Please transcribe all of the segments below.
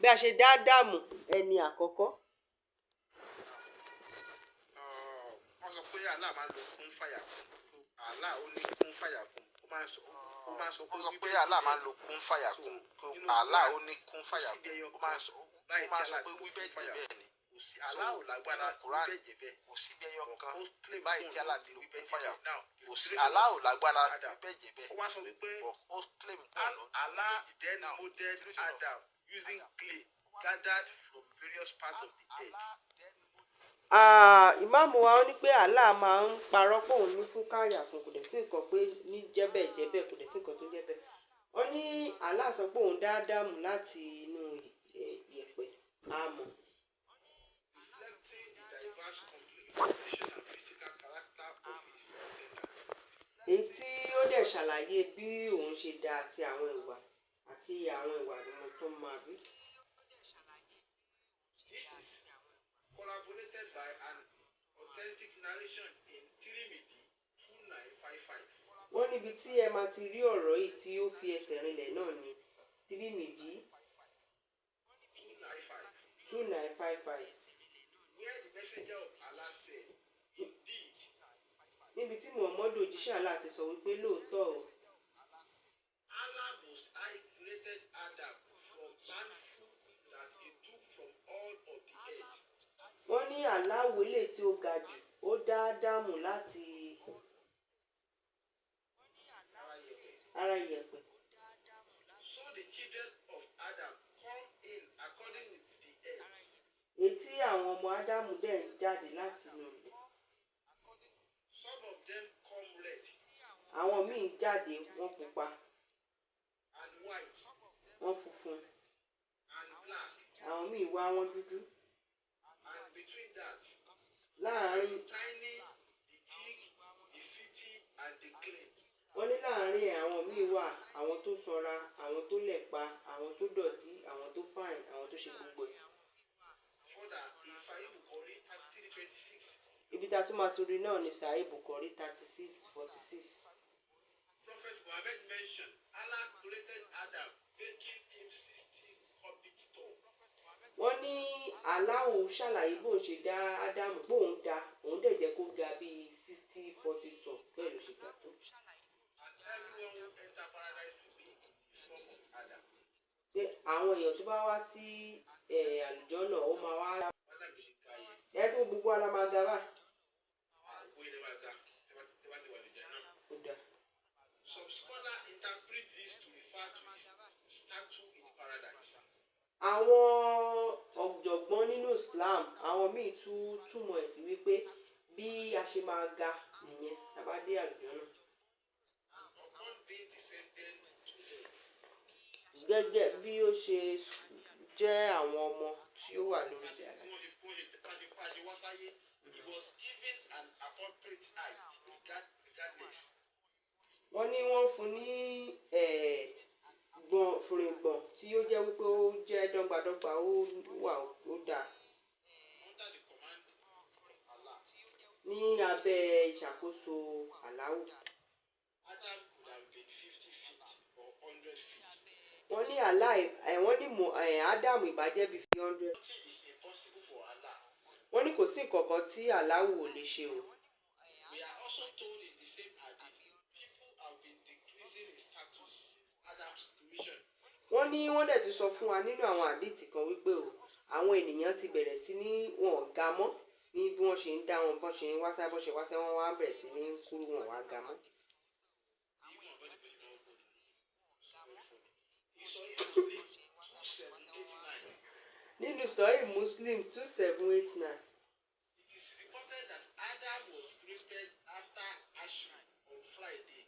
Bí a ṣe dá Ádámù ẹni àkọ́kọ́. Wọ́n sọ pé Allah máa ń lo kún fàyà kún. Allah ó ní kún fàyà kún. Ó máa ń sọ pé Wọ́n sọ pé wíbẹ̀ Allah jẹ́ máa ń lo kún fàyà so kún. nínú Allah Quran ó ní kún kò fàyà síbi kún. ẹyọ Ó máa kan ń sọ ó báyìí máa tí ń sọ Allah pé ti lo wíbẹ̀ kún jẹ́ fàyà bẹ́ẹ̀ kún. ni. Kò sí, So Allah ò lágbára nínú Quran wíbẹ̀ jẹ́ bẹ́ẹ̀, kò síbi ẹyọ but kan ó claim báyìí kóun tí ló Allah ní ti lo wíbẹ̀ kún jẹ́ fàyà bẹ́ẹ̀. kún. Now the Kò sí, creation Allah of ò lágbára Adam, wíbẹ̀ jẹ́ bẹ́ẹ̀, ó wá sọ wípé but ó claim kóun ló ní Allah wíbẹ̀ jẹ́ bẹ́ẹ̀. then Now the molded creation of Adam using Adam. clay gathered from various parts of the earth. Ah, ìmáàmù wa, ó ní pé Allah máa ń parọ́ pé òun ní fún káyà kún, kò dẹ̀ sí nǹkan pé ní jẹ́bẹ̀ jẹ́bẹ̀, kò dẹ̀ sí nǹkan tó jẹ́ bẹ́ẹ̀. Wọ́n ní Allah sọ pé òun dá Ádámù láti inú yẹ̀pẹ̀ amọ̀, reflecting the diverse complexion and physical character of his descendants. Èyí tí ó dẹ̀ ṣàlàyé bí òun ṣe dá àti àwọn ìwà wọn tó máa rí. This is corroborated by an authentic narration in Tirmidhi 2955. Wọ́n níbi tí ẹ máa ti rí ọ̀rọ̀ yìí tí ó fi ẹsẹ̀ rinlẹ̀ náà ní Tírímìdì 2955. 2955, Where the messenger of Allah said, "Indeed, níbi tí Muhammadu, òjíṣẹ́ Allah, ti sọ wípé lóòótọ́ o, Allah Most High created Adam from handful that he took from all of the earth." Wọ́n ní Allahu eléyìí tí ó ga jù, ó dá Ádámù láti Ara yẹ̀pẹ̀. Ara ìyẹ̀pẹ̀. So the children of Adam come in according with the earth. Èyí tí àwọn ọmọ Ádámù dẹ̀ ń jáde láti inú ilẹ̀. Some of them come red Àwọn míì jáde, wọ́n pupa and white wọ́n funfun and black. Àwọn míì wá, wọ́n dúdú. And between that, Láàárín the tiny, the thick, the filthy, and the clean. Wọ́n ní láàárín ẹ̀, àwọn míì wà, àwọn tó sanra, àwọn tó lẹ̀pa, àwọn tó dọ̀tí, àwọn tó fine, àwọn tó ṣe gbogbo ẹ̀. Further, in Sahih Bukhari 3326, Ibi tá a tún máa torí náà ní Sahih Bukhari 3646. Prophet Muhammad mentioned Allah created Adam, making him 60 cubits tall. Wọ́n ní Allahu ṣàlàyé bóun ṣe dá Ádámù, bóun dá òun dẹ̀ jẹ́ kó ga bíi 60 40 tall, bẹ́ẹ̀ ló ṣe ga tó. And everyone who enter paradise will be in the form of Adam. Pé àwọn èèyàn tó bá wá sí àlùjánà, ó máa wá Adam kì í ṣe ga yẹn. Ẹ kó gbogbo wa la máa ga báyìí. Àgbo ilẹ̀ máa ga tẹ́ bá ti wà lójà náà. Ó dáa. Some scholars interpret this to refer to his stature in paradise. Àwọn ọ̀jọ̀gbọ́n nínú Islam, àwọn míì tún túmọ̀ ẹ̀ sí wípé bí a ṣe máa ga nìyẹn tá a bá dé àlùjánà. Upon being descended to earth. Gẹ́gẹ́ bí ó ṣe jẹ́ àwọn ọmọ tí ó wà lórí ilẹ̀ Bí wọ́n ṣe bí wọ́n ṣe bá ṣe wá sáyé, he was given an appropriate height regardless. Wọ́n ní wọ́n fún ní gbọ̀n fìrìgbọ̀n tí ó jẹ́ wípé ó jẹ́ dọ́gbadọ́gba, ó wà, ó dáa. Under the command of Allah, Ní abẹ́ ìṣàkóso Aláwù, Adam could have been 50 feet or 100 feet. Wọ́n ní Allah ẹ̀, wọ́n ní Ádámù ìbá jẹ́ bíi 100. Nothing is impossible for Allah. Wọ́n ní kò sí nǹkan kan tí Aláwù ò lè ṣe o. We are also told in the same hadith, people have been decreasing in status since Adam's creation. Wọ́n ní wọ́n dẹ̀ ti sọ fún wa nínú àwọn àdìtì kan wípé o, àwọn ènìyàn ti bẹ̀rẹ̀ sí ní wọn ò ga mọ́ ní bí wọ́n ṣe ń dá wọn, bọ́n ṣe ń wáṣẹ́, bọ́n ṣe wáṣẹ́, wọ́n wá bẹ̀rẹ̀ sí ní kúrú, wọn wá ga mọ́. Even body body máa ń gbòdì. It's very funny. In Sahih Muslim 2789, Nínú Sahih Muslim 2789, it is reported that Adam was created after Ashri on Friday.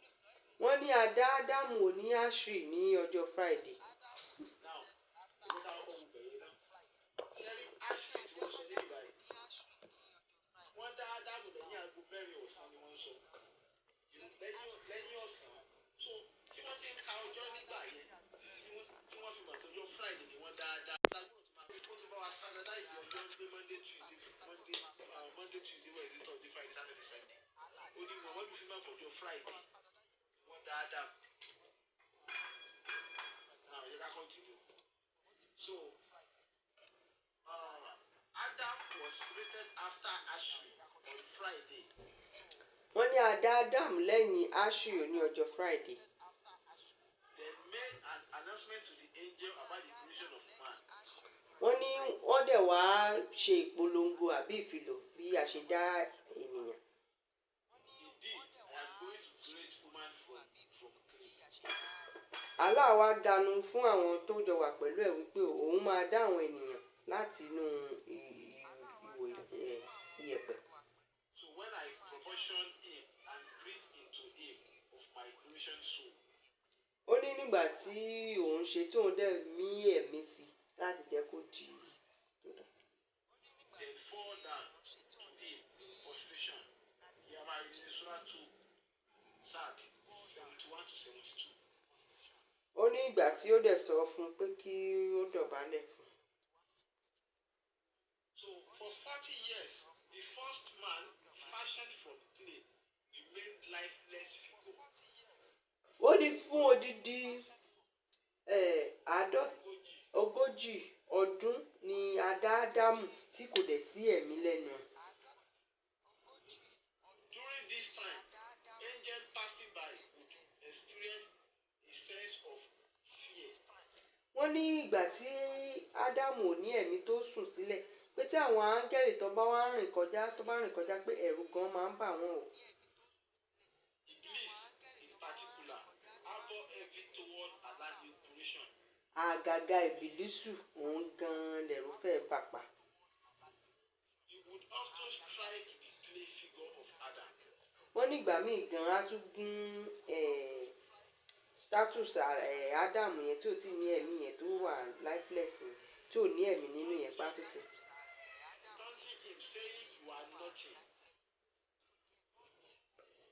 Wọ́n ní a dá Ádámù ní Ashri ní ọjọ́ Friday. Now, ẹ jẹ́ ká kọ́kọ́ wo bẹ̀yẹn náà. Sẹ́rí Ashri tí wọ́n sọ níbi báyìí? Wọ́n dá Ádámù lẹ́yìn aago 4 ọ̀sán ni wọ́n ń sọ. Lẹ́yìn ọ̀sán. So tí wọ́n ti ń ka ọjọ́ nígbà yẹn, tí wọ́n fi mọ̀ pé ọjọ́ Friday ni wọ́n dá Ádámù. Ó tún bá wa standardize ọjọ́ pé Monday, Tuesday, Monday, Tuesday, Wednesday, Thursday, Friday, Saturday, Sunday. Ó ní Muhammadu fi máa bọ̀ ọjọ́ Friday wọ́n dá Ádámù. Now, ẹ jẹ́ ká continue. So Adam was created after Ashri on Friday. Wọ́n ní a dá Adam lẹ́yìn Ashri ní ọjọ́ Friday. Then made an announcement to the angel about the creation of man. Wọ́n ní wọ́n dẹ̀ wá ṣe ìpolongo àbí ìfilọ̀ bí a ṣe dá ènìyàn. Indeed, I am going to create woman from clay. Allah wá dánú fún àwọn tó jọ wà pẹ̀lú ẹ̀ wípé òun máa dá àwọn ènìyàn láti inú ìwò iyẹ̀pẹ̀. So when I proportioned him and breathed into him of my creation soul, Ó ní nígbà tí òun ṣe tí òun dẹ̀ mí ẹ̀mí sí láti jẹ́ kó di tó dá. Then fall down to him in prostration. Yamari Surah 2, Sad 71 to 72. Ó ní ìgbà tí ó dẹ̀ sọ fún un pé kí ó dọ̀bálẹ̀ fún un. So for 40 years, the first man fashioned from clay remained lifeless figure. Ó ní fún odidi 40 ọdún ni a dá Ádámù tí kò dẹ̀ sí ẹ̀mí lẹ́nu ẹ̀. During this time, angel passing by would experience a sense of fear. Wọ́n ní ìgbà tí Ádámù ò ní ẹ̀mí tó sùn sílẹ̀, pé tí àwọn áńgẹ́lì tó bá wá rìn kọjá, tó bá rìn kọjá, pé ẹ̀rù gan máa ń bà wọ́n o. Iblis, in particular, harbor envy toward Allah's new creation. Àgàgà Ìbílísù, òun gan-an lẹ̀rù fẹ́ bà pa. He would often strike the clay figure of Adam. Wọ́n ní ìgbà míì gan-an á tún gún status Ádámù yẹn tí ò tí ní ẹ̀mí yẹn, tó wà lifeless yẹn, tí ò ní ẹ̀mí nínú yẹn pátútù. Taunting him, saying, "You are nothing."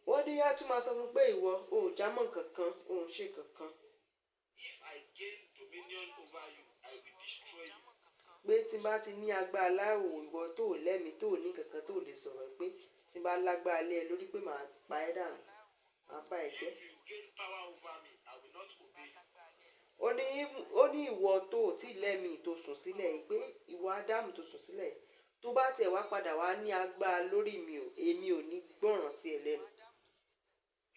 Wọ́n ní á tún máa sọ fún pé ìwọ ò jámọ́ kankan, ò ń ṣe kankan. "If I gain dominion over you, I will destroy you." Pé tí n bá ti ní agbára láwò ìwọ tó ò lẹ́mìí, tó ò ní kankan, tó ò lè sọ̀rọ̀, pé tí n bá lágbára lé ẹ lórí, pé màá pa ẹ́ dànù, màá bá ẹ jẹ́. "If you gain power over me, I will not obey you." Ó ní ìwọ tó ò tí lẹ́mìí, tó sùn sílẹ̀ yìí, pé ìwọ Ádámù tó sùn sílẹ̀ yìí, tó bá tẹ̀ wá padà wá ní agbára lórí mi o, èmi ò ní gbọ́ràn sí ẹ lẹ́nu.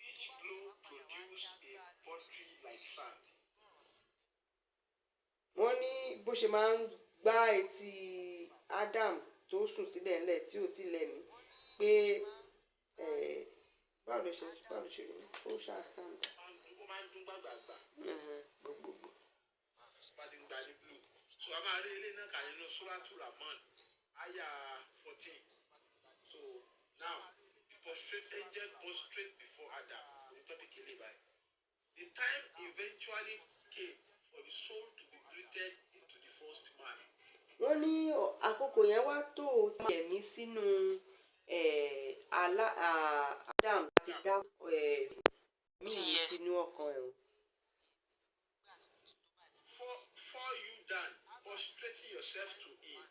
Each blow produced a pottery like sand. Wọ́n ní bó ṣe máa ń gbá etí Adam tó sùn sílẹ̀ ńlẹ̀ tí ò tí lẹ́mìí pé báwo ló ṣe rí, ó ṣáà sand. Ó máa ń dún gbàgbàgbà. Gbogbogbò. Bá ti ń gba ní blue. So a máa rí ilé náà kà nínú Suratu Rahman, Aya 14. So now, the prostrate angel prostrate before Adam. The topic ilé báyìí. The time eventually came for the soul to be breathed into the first man. Wọ́n ní àkókò yẹn wá tó ẹ̀mí sínú Adam ti dá ẹ̀mí sínú ọkàn ẹ̀ o. Fall you down, prostrating yourself to him.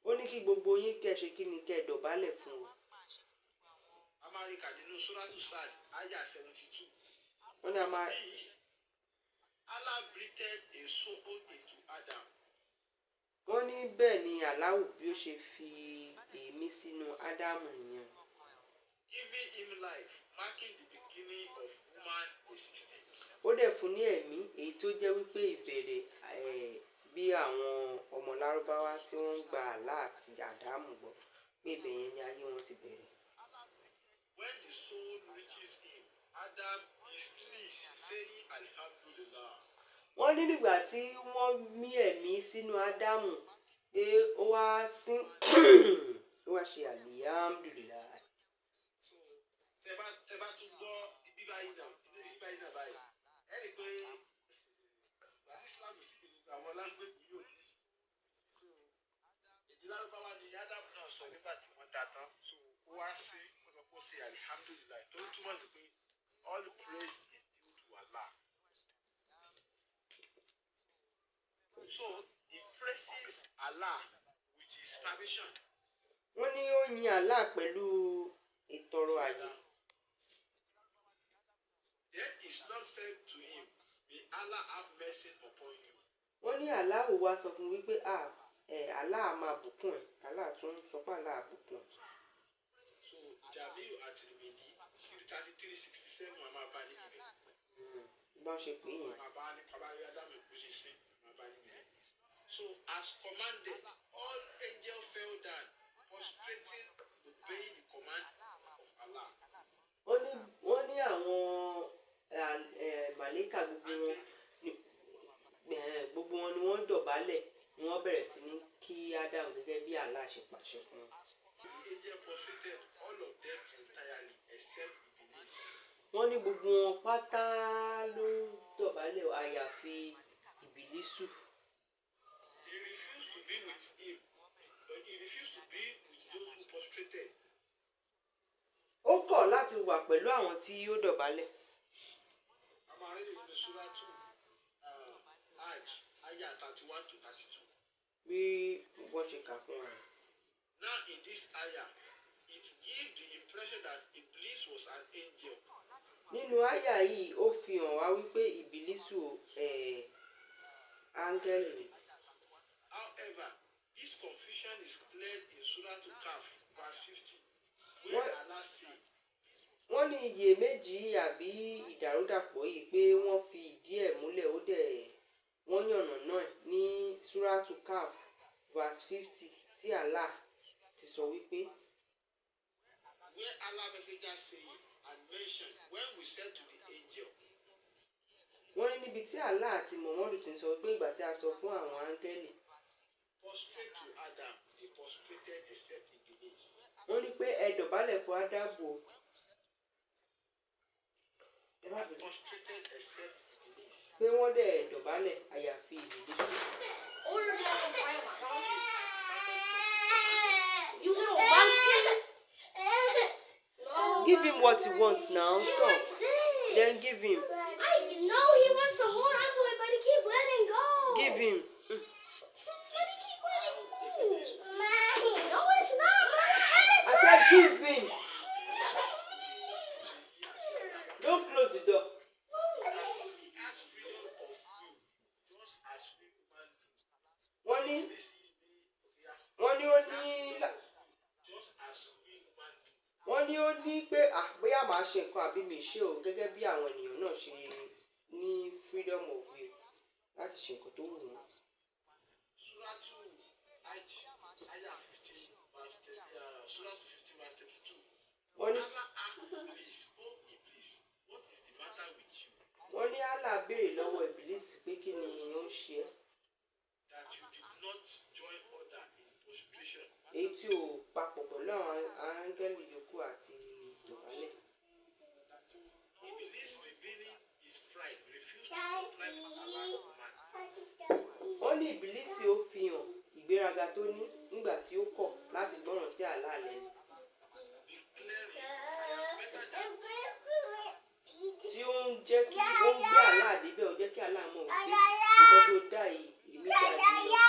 Ó ní kí gbogbo yín kẹ́ ṣe kí ni, kẹ́ dọ̀bálẹ̀ fún o. A máa rí kà nínú Suratu Sad, Aya 72. Wọ́n ní a máa. This, Allah breathed a soul into Adam. Wọ́n ní bẹ́ẹ̀ ni Aláwù bí ó ṣe fi èémí sínú Ádámù nìyẹn. Giving him life, marking the beginning of human existence. Ó dẹ̀ fún ní ẹ̀mí, èyí tó jẹ́ wípé ìbẹ̀rẹ̀ bí àwọn ọmọ Lárúbáwá tí wọ́n ń gba Àlá àti Ádámù gbọ́, pé ibẹ̀ yẹn ni ayé wọn ti bẹ̀rẹ̀. When the soul reaches him, Adam is pleased, saying Alhamdulillah. Wọ́n ní nígbà tí wọ́n mí ẹ̀mí sínú Ádámù, pé ó wá sín, ó wá ṣe Alhamdulillah. So tẹ bá tún gbọ́ ibi báyìí náà báyìí, ẹ rí i pé àti Islam àwọn language yóò ti sí. So èdè Lárúbáwá ni Adam náà sọ nígbà tí wọ́n dá tán. So ó wá sí, ó sọ pé ó ṣe Alhamdulillah, tó ń túmọ̀ sí pé all praise is due to Allah. So he praises Allah with his permission. Wọ́n ní ó yin Allah pẹ̀lú ìtọrọ àyè. Then his Lord said to him, "May Allah have mercy upon you." Wọ́n ní Allahu wá sọ fún wípé ah Allah máa bùkún ẹ̀. Allah tún sọ pé Allah bùkún ẹ̀. So Jamiu at-Tirmidhi 3367, a máa bá níbi bẹ̀. Bí wọ́n ṣe pè é yẹn. A máa bá nípa bá Ádámù bó ṣe sin, a máa bá níbi bẹ̀. So as commanded, all angels fell down, prostrating, obeying the command of Allah. Wọ́n ní àwọn màlẹ́kà gbogbo wọn gbogbo wọn ni wọ́n dọ̀bálẹ̀, ni wọ́n bẹ̀rẹ̀ sí ní kí Ádámù gẹ́gẹ́ bí Allah ṣe pàṣẹ fún wọn. The angel prostrated, all of them entirely except Iblis. Wọ́n ní gbogbo wọn pátá ló dọ̀bálẹ̀ àyàfi Ìbílísù. He refused to be with him, but he refused to be with those who prostrated. Ó kọ̀ láti wà pẹ̀lú àwọn tí ó dọ̀bálẹ̀. A máa rí nínú Suratu Hajj, ayah 31 to 32. Bí wọ́n ṣe kà fún wa. Now in this ayah, it gives the impression that Iblis was an angel. Nínú àyà yìí, ó fi hàn wá wípé Ìbílísù áńgẹ́lì ni. However, this confusion is cleared in Surah Kahf, verse 50, where What? Allah says, Wọ́n ní iyèméjì àbí ìdàrúdàpọ̀ yìí pé wọ́n fi ìdí ẹ̀ múlẹ̀, ó dẹ̀ wọ́n yànnà náà ní Suratu Kaf verse 50 tí Allah ti sọ wípé where Allah messenger saying and mentioned, "When we said to the angel," Wọ́n ní níbi tí Allah àti Muhammadu ti ń sọ pé ìgbà tí a sọ fún àwọn áńgẹ́lì, "Prostrate to Adam," they prostrated except Iblis. Wọ́n ní pé ẹ dọ̀bálẹ̀ fún Ádámù o. Ẹ má bínú. Prostrated except Iblis. Pé wọ́n dẹ̀ dọ̀bálẹ̀ àyàfi Ìbílísù. Order down the You little munchkin. No. Give him what he wants now. He Stop. wants this. Then give him. I know he wants to hold onto it, but he keep letting go. Give him. But he keep letting go. No, it's not. I said give him. Don't close the door. He has freedom of will, just as we human do. Wọ́n ní This okay, wọ́n ní ó ní he has freedom of will, just as we human do. Wọ́n ní ó ní pé ah, bóyá màá ṣe nǹkan àbí mi ṣe o, gẹ́gẹ́ bí àwọn ènìyàn náà ṣe ní freedom of will láti ṣe nǹkan tó wù wọ́n. Surah 2, Hajj, Ayah 15, verse 30, Surah 15, verse 32. Wọ́n ní Allah asked Iblis, "Oh Iblis, what is the matter with you Wọ́n ní Allah béèrè lọ́wọ́ Ìbílísì pé kí ni ó ń ṣe ẹ́ that you did not join other in prostration?" èyí tí ò papọ̀ pẹ̀lú àwọn áńgẹ́lì yòókù àti dọ̀bálẹ̀. Iblis, revealing his pride, refused to comply with Allah's command. Wọ́n ní Ìbílísì ó fi hàn ìgbéraga tó ní nígbà tí ó kọ̀ láti gbọ́ràn sí Allah lẹ́nu, Declaring, "I am better than tí ó ń jẹ́ kí ó ń gbé Allah débẹ̀, ó jẹ́ kí Allah mọ̀ wípé nǹkan tó dá yìí, èmi dáa jù lọ.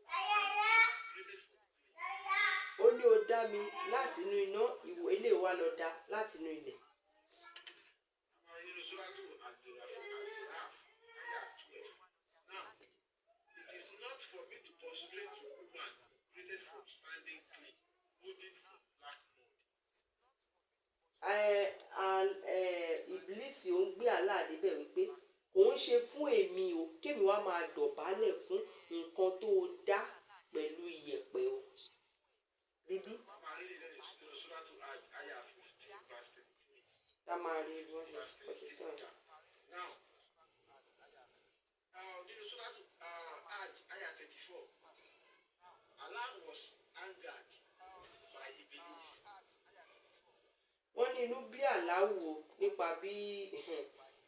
fire, created from clay." Ó ní ó dá mi láti inú iná, ìwọ ilé wa lọ dá láti inú ilẹ̀. Àwọn nínú Suratu Al-Araf, Ayah 12. Now, it is not for me to prostrate to woman created from sanding clay, molded from black mud. Ìbílísì ó ń gbé Allah débẹ̀ wípé kò ń ṣe fún èmi o kémi wá máa dọ̀bálẹ̀ fún nǹkan tó o dá pẹ̀lú iyẹ̀pẹ̀ o dúdú. Máa rí lè nínú Suratu Hajj, Ayah 15, verse 33. Tá máa rí bí wọ́n ṣe Verse wọ́n ṣe sọ 33. Now, nínú Suratu Hajj, Ayah 34, Allah was angered by Iblis. Wọ́n ní inú bí Aláwo nípa bí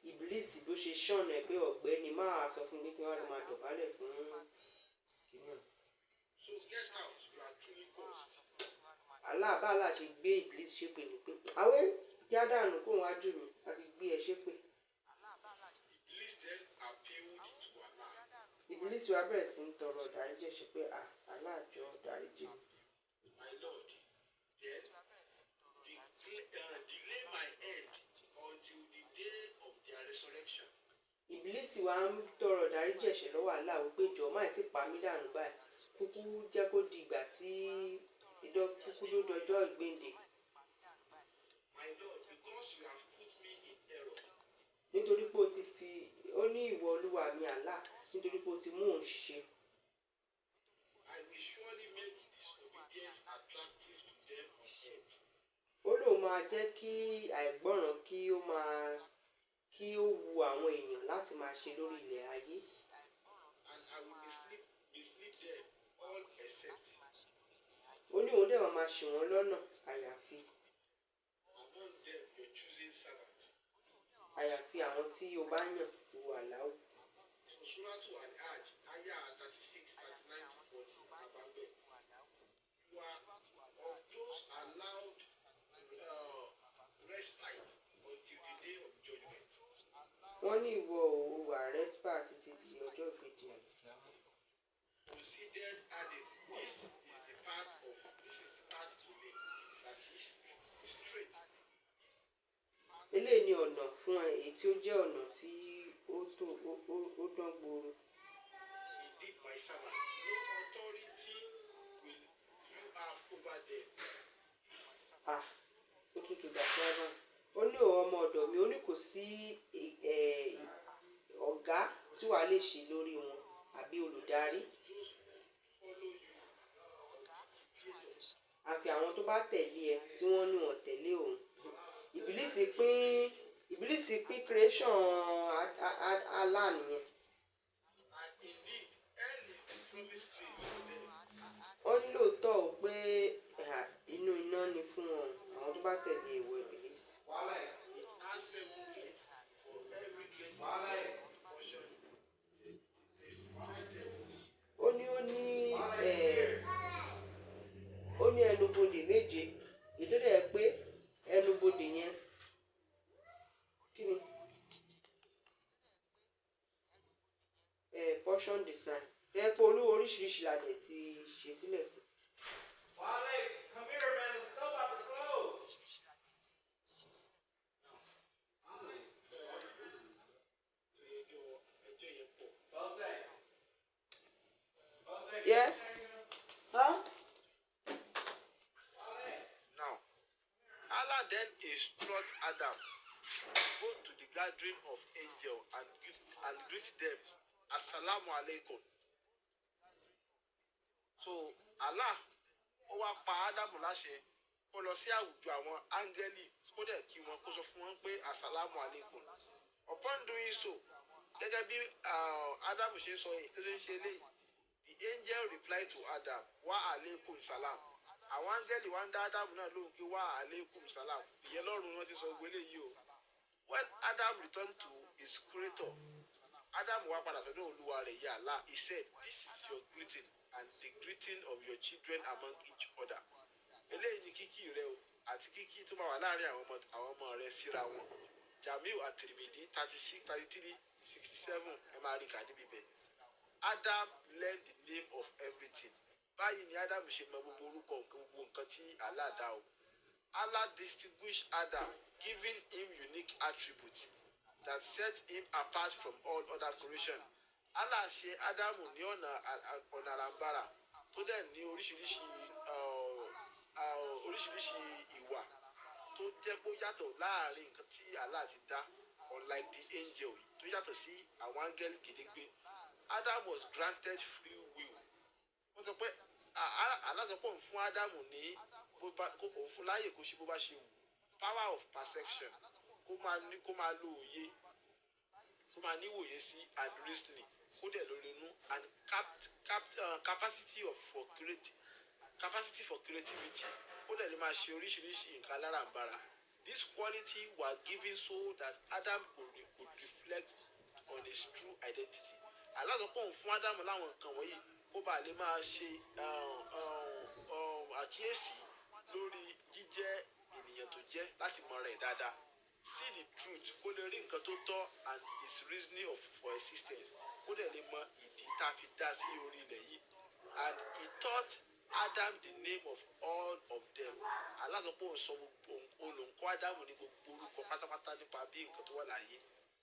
Ìbílísì bó ṣe ṣọ̀nà ẹ̀ pé ọ̀gbẹ́ni máa sọ fún mi pé wọ́n lọ máa dọ̀bálẹ̀ fún kìnìún. So get out, you are truly cursed. Allah bá Allah ṣe gbé Ìbílísì ṣépè ní pé àwẹ́ yádànù kóun wájú mi àti gbé ẹ ṣépè. Iblis then appealed to Allah. Ìbílísì wa bẹ̀rẹ̀ sí ń tọrọ ìdáríjì ẹ̀ṣẹ̀ pé à, Allah, jọ̀ọ́ dáríjì mi. "My Lord, then delay my end until the day of their resurrection." Ìbílísì wa ń tọrọ ìdáríjì. ìdáríjì ẹ̀ṣẹ̀ lọ́wọ́ Allah wípé jọ̀ọ́ má ti pa mí dànù báyìí, kúkú jẹ́ kó di ìgbà tí ìdán kúkú ló dọjọ́ ìgbéǹde. My Lord, because you have put me in error, Nítorí pé o ti fi, ó ní ìwọ olúwa mi Allah, nítorí pé o ti mú òun ṣe. I will surely make disobedience attractive to them on earth. Ó lóun máa jẹ́ kí àìgbọ́ràn kí ó máa kí ó wu àwọn èèyàn láti máa ṣe lórí ilẹ̀ ayé. And I will mislead them all except Ó ní òun dẹ̀ máa ṣì wọ́n lọ́nà àyàfi among them your choosing servant. àyàfi àwọn tí o bá yàn, ìwọ Àláwù. So Surah Al-Hajj, Ayah 36, 39 to 40, Abambe. You are of those allowed respite until the day of judgment. Wọ́n ní ìwọ ò wà respite títí di ọjọ́ ìgbéǹde àlùkìyámọ̀. Considered adding, this is the path to me that is straight. Eléyìí ni ọ̀nà fún ẹ, èyí tí ó jẹ́ ọ̀nà tí ó tó ó dán gbòòrò. Indeed, my servant, no authority will you have over them. Ah, ó tún ti gbà fún. Ó ní òun ọmọ ọ̀dọ̀ mi, ó ní kò sí ọ̀gá tí wàá lè ṣe lórí wọn àbí olùdarí. Those who follow you or deviate. Àfi àwọn tó bá tẹ̀lé ẹ tí wọ́n ní wọ́n tẹ̀lé òun. Ìbílísì pín creation Allah nìyẹn. And indeed, hell is the promised place for them. Wọ́n ní lóòótọ́ ò pé inú iná ni fún wọn, àwọn tó bá tẹ̀lé ìwọ ìbílísì. It has seven gates. For every gate is there a portion designated. Ó ní ẹnubodè méje, èyí tó dẹ̀ pé ẹnubodè yẹn kí ni portion design tẹ́ pé olúwo oríṣiríṣi la dẹ̀ ti ṣe sílẹ̀ fún. Wale, come here, man. The store about to close. Ẹjọ́ yẹn pọ̀. Bose. Bose. Yeah? Huh? Now, Allah then instructs Adam, go to the gathering of angels and greet them. Assalamu alaikum. So Allah ó wá pa Ádámù láṣẹ kó lọ sí àwùjọ àwọn áńgẹ́lì, kó dẹ̀ kí wọn, kó sọ fún wọn pé assalamu alaikum. Upon doing so, gẹ́gẹ́ bí Ádámù ṣe ń sọ tó ṣe ń ṣe eléyìí, the angel replied to Adam, wa alaikum salam. Àwọn áńgẹ́lì wá ń dá Ádámù náà lóhùn pé wa alaikum salam. Ìyẹn lọ́run wọn ti sọ gbogbo eléyìí o. When Adam returned to his creator, Adam wá padà sọ́dọ̀ olúwa rẹ̀ yà Allah, he said, "This is your greeting and the greeting of your children among each other." Eléyìí ni kíkí rẹ o àti kíkí tó máa wà láàrin àwọn ọmọ rẹ síra wọn. Jamiu Àtìrìmìdí 36 33 67, ẹ máa rí kà níbi bẹ́ẹ̀. Adam learned the name of everything. Báyìí ni Adam ṣe mọ gbogbo orúkọ nǹkan, gbogbo nǹkan tí Allah dá o. Allah distinguished Adam, giving him unique attributes that set him apart from all other creation. Allah ṣe Ádámù ní ọ̀nà àràǹbarà tó dẹ̀ ní oríṣiríṣi ìwà tó jẹ́ pé ó yàtọ̀ láàrin nǹkan tí Allah ti dá, unlike the angel, tó yàtọ̀ sí àwọn áńgẹ́lì gédégbé. Adam was granted free will. Wọ́n sọ pé Allah sọ pé òun fún Ádámù ní bó bá kó òun fún láàyè kó ṣe bó bá ṣe wù, power of perception, kó máa ní kó máa lo òye, kó máa níwòye sí and reasoning, kó dẹ̀ lórí inú and cap, cap, capacity of for creative capacity for creativity, kó dẹ̀ lè máa ṣe oríṣiríṣi nǹkan alárànbarà. This quality were given so that Adam could reflect on his true identity. Allah sọ pé òun fún Ádámù láwọn nǹkan wọ̀nyí kó bàa lè máa ṣe àkíyèsí lórí jíjẹ́ ènìyàn tó jẹ́, láti mọ rẹ̀ dáadáa, see the truth, kó lè rí nǹkan tó tọ́, and his reasoning for existence, kó dẹ̀ lè mọ ìdí tá a fi dá sí orí ilẹ̀ yìí. And he taught Adam the name of all of them. Allah sọ pé òun sọ gbogbo òun lòun kọ́ Ádámù ní gbogbo orúkọ pátápátá nípa bí nǹkan tó wà láyé.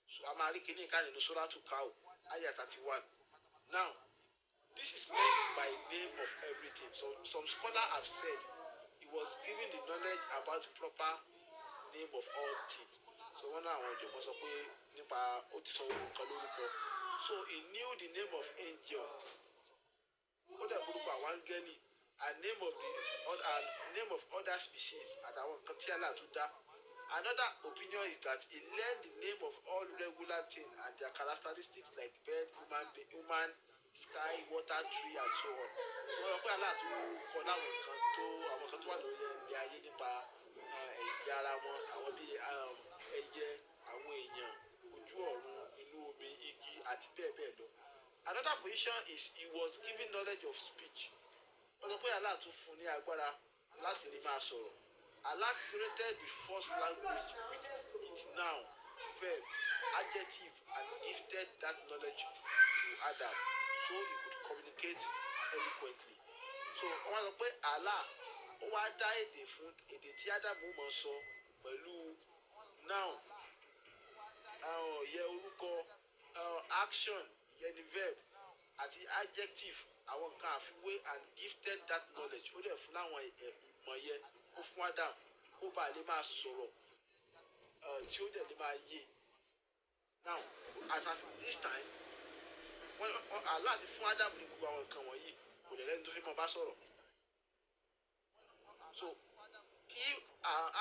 So a máa rí kíní ká nínú Suratu Kahf. ayah 31. Now, this is meant by name of everything. So some scholars have said he was given the knowledge about proper name of all things. So wọ́n náà àwọn ọ̀jọ̀gbọ́n sọ pé nípa ó ti sọ nǹkan lórúkọ. So he knew the name of angel. Ó dẹ̀ orúkọ àwọn áńgẹ́lì and name of the and name of other species àtàwọn nǹkan tí Allah tún dá. Another opinion is that he learned the name of all regular things and their characteristics like bird, human, human, sky, water, tree and so on. Wọ́n sọ pé Allah tún kọ́ láwọn nǹkan tó àwọn nǹkan tó wà lórí ilẹ̀ ayé nípa ẹ̀yà ara wọn, àwọn bíi ẹyẹ, àwọn èèyàn, ojú ọ̀run, inú omi, igi àti bẹ́ẹ̀ bẹ́ẹ̀ lọ. Another position is he was given knowledge of speech. Wọ́n sọ pé Allah tún fún un ní agbára láti lè máa sọ̀rọ̀. Allah created the first language with its noun, verb, adjective and gifted that knowledge to Adam so he could communicate eloquently. So wọ́n sọ pé Allah ó wá dá èdè fún èdè tí Ádámù mọ̀ sọ pẹ̀lú noun, yẹ orúkọ, action ìyẹn ni verb, àti adjective, àwọn nǹkan àfiwé, and gifted that knowledge, ó dẹ̀ fún láwọn ìmọ̀ yẹn, ó fún Adam kó bàa lè máa sọ̀rọ̀ tí ó dẹ̀ lè máa yé. Now, as at this time, wọ́n Allah ti fún Adam ní gbogbo àwọn nǹkan wọ̀nyí, kò dẹ̀ lẹ́ni tó fi mọ́ bá sọ̀rọ̀. So kí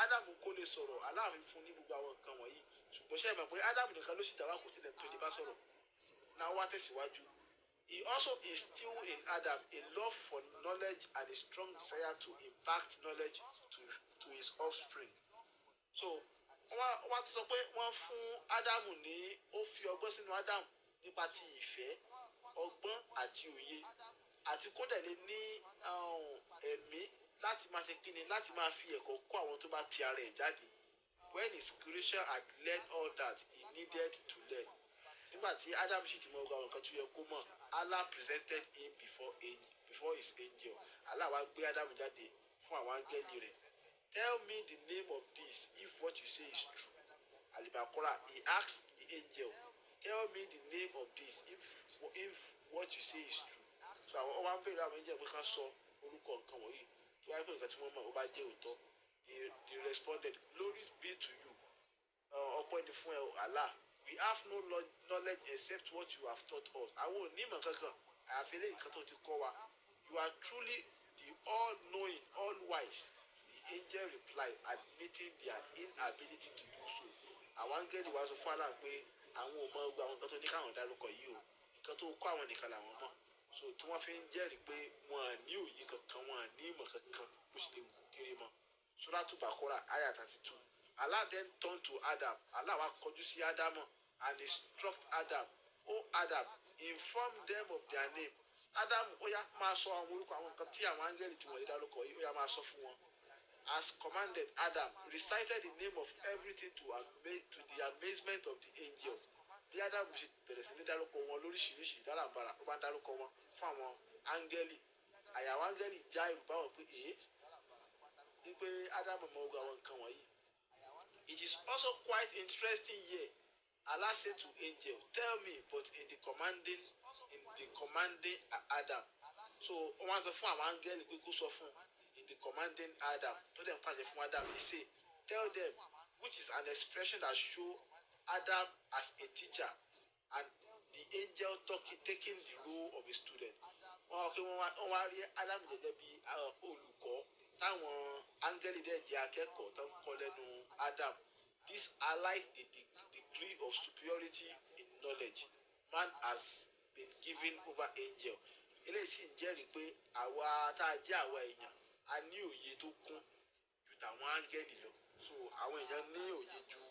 Adam kó lè sọ̀rọ̀, Allah fi fún ní gbogbo àwọn nǹkan wọ̀nyí, ṣùgbọ́n ṣe é mọ̀ pé Adam nìkan ló sì dá wà, kò tilẹ̀ tó lè bá sọ̀rọ̀ náà. Wá tẹ̀síwájú. He also instilled in Adam a love for knowledge and a strong desire to impart knowledge to his offspring. So wọ́n ti sọ pé wọ́n fún Ádámù ní, ó fi ọgbọ́n sínú Ádámù nípa ti ìfẹ́, ọgbọ́n àti òye, àti kó dẹ̀ lè ní ẹ̀mí láti máa ṣe kíni, láti máa fi ẹ̀kọ́ kọ́ àwọn tó bá ti ara ẹ̀ jáde. When his creation had learned all that he needed to learn, nígbà tí Adam sì ti mọ gbogbo àwọn nǹkan tó yẹ kó mọ̀, Allah presented him before his angel. Allah wá gbé Adam jáde fún àwọn áńgẹ́lì rẹ̀. "Tell me the name of this if what you say is true." Alibakora, he asked the angel, "Tell me the name of this if what you say is true." So àwọn ọwọ́ ń bèèrè àwọn angel pé ká sọ orúkọ nǹkan wọ̀nyí tó wáyé pé nǹkan tí wọ́n mọ̀ ó bá jẹ́ òótọ́. They responded, "Glory be to you, ọpẹ́ ni fún ẹ, Allah. We have no knowledge except what you have taught us." Àwọn ò ní ìmọ̀ kankan àyàfi eléyìí kan tó ti kọ́ wa. "You are truly the all knowing, all wise," the angel replied, admitting their inability to do so. Àwọn áńgẹ́lì wa sọ fún Allah pé àwọn ò mọ gbogbo àwọn nǹkan tó ní káwọn dárúkọ yìí o, nǹkan tó kọ́ àwọn nìkan làwọn mọ̀. So tí wọ́n fi ń jẹ́rìí pé wọn à ní òye kankan, wọn à ní ìmọ̀ kankan bó ṣe lè wù kó kéré mọ́. Suratu Bakora, ayah 32. Allah then turned to Adam. Allah wá kọjú sí Ádámù and instruct Adam. "O Adam, inform them of their name." Adam, ó yá, máa sọ àwọn orúkọ àwọn nǹkan tí àwọn áńgẹ́lì tí wọ́n lè dárúkọ yìí, ó yá, máa sọ fún wọn. As commanded, Adam recited the name of everything to the amazement of the angel. Bí Adam ṣe bẹ̀rẹ̀ sí ní dárúkọ wọn lóríṣiríṣi dáràbàrà, ó bá ń dárúkọ wọn fún àwọn áńgẹ́lì, àyà àwọn áńgẹ́lì já ìrù báwọn pé èé wípé Adam mọ gbogbo àwọn nǹkan wọ̀nyí. It is also quite interesting here. Allah said to angel, "Tell me," but in the commanding Adam. So wọ́n á sọ fún àwọn áńgẹ́lì pé kó sọ fún in the commanding Adam tó dẹ̀ ń pàṣẹ fún Adam. He say, "Tell them," which is an expression that show Adam as a teacher and the angel taking the role of a student. Wọ́n kí wọ́n wá rí Adam gẹ́gẹ́ bí olùkọ́, táwọn áńgẹ́lì dẹ̀ jẹ́ akẹ́kọ̀ọ́ tó ń kọ́ lẹ́nu Adam. This highlights the degree of superiority in knowledge man has been given over angel. Eléyìí sì ń jẹ́rìí pé àwa tá a jẹ́ àwa èèyàn, a ní òye tó kún ju tàwọn áńgẹ́lì lọ. So àwọn èèyàn ní òye ju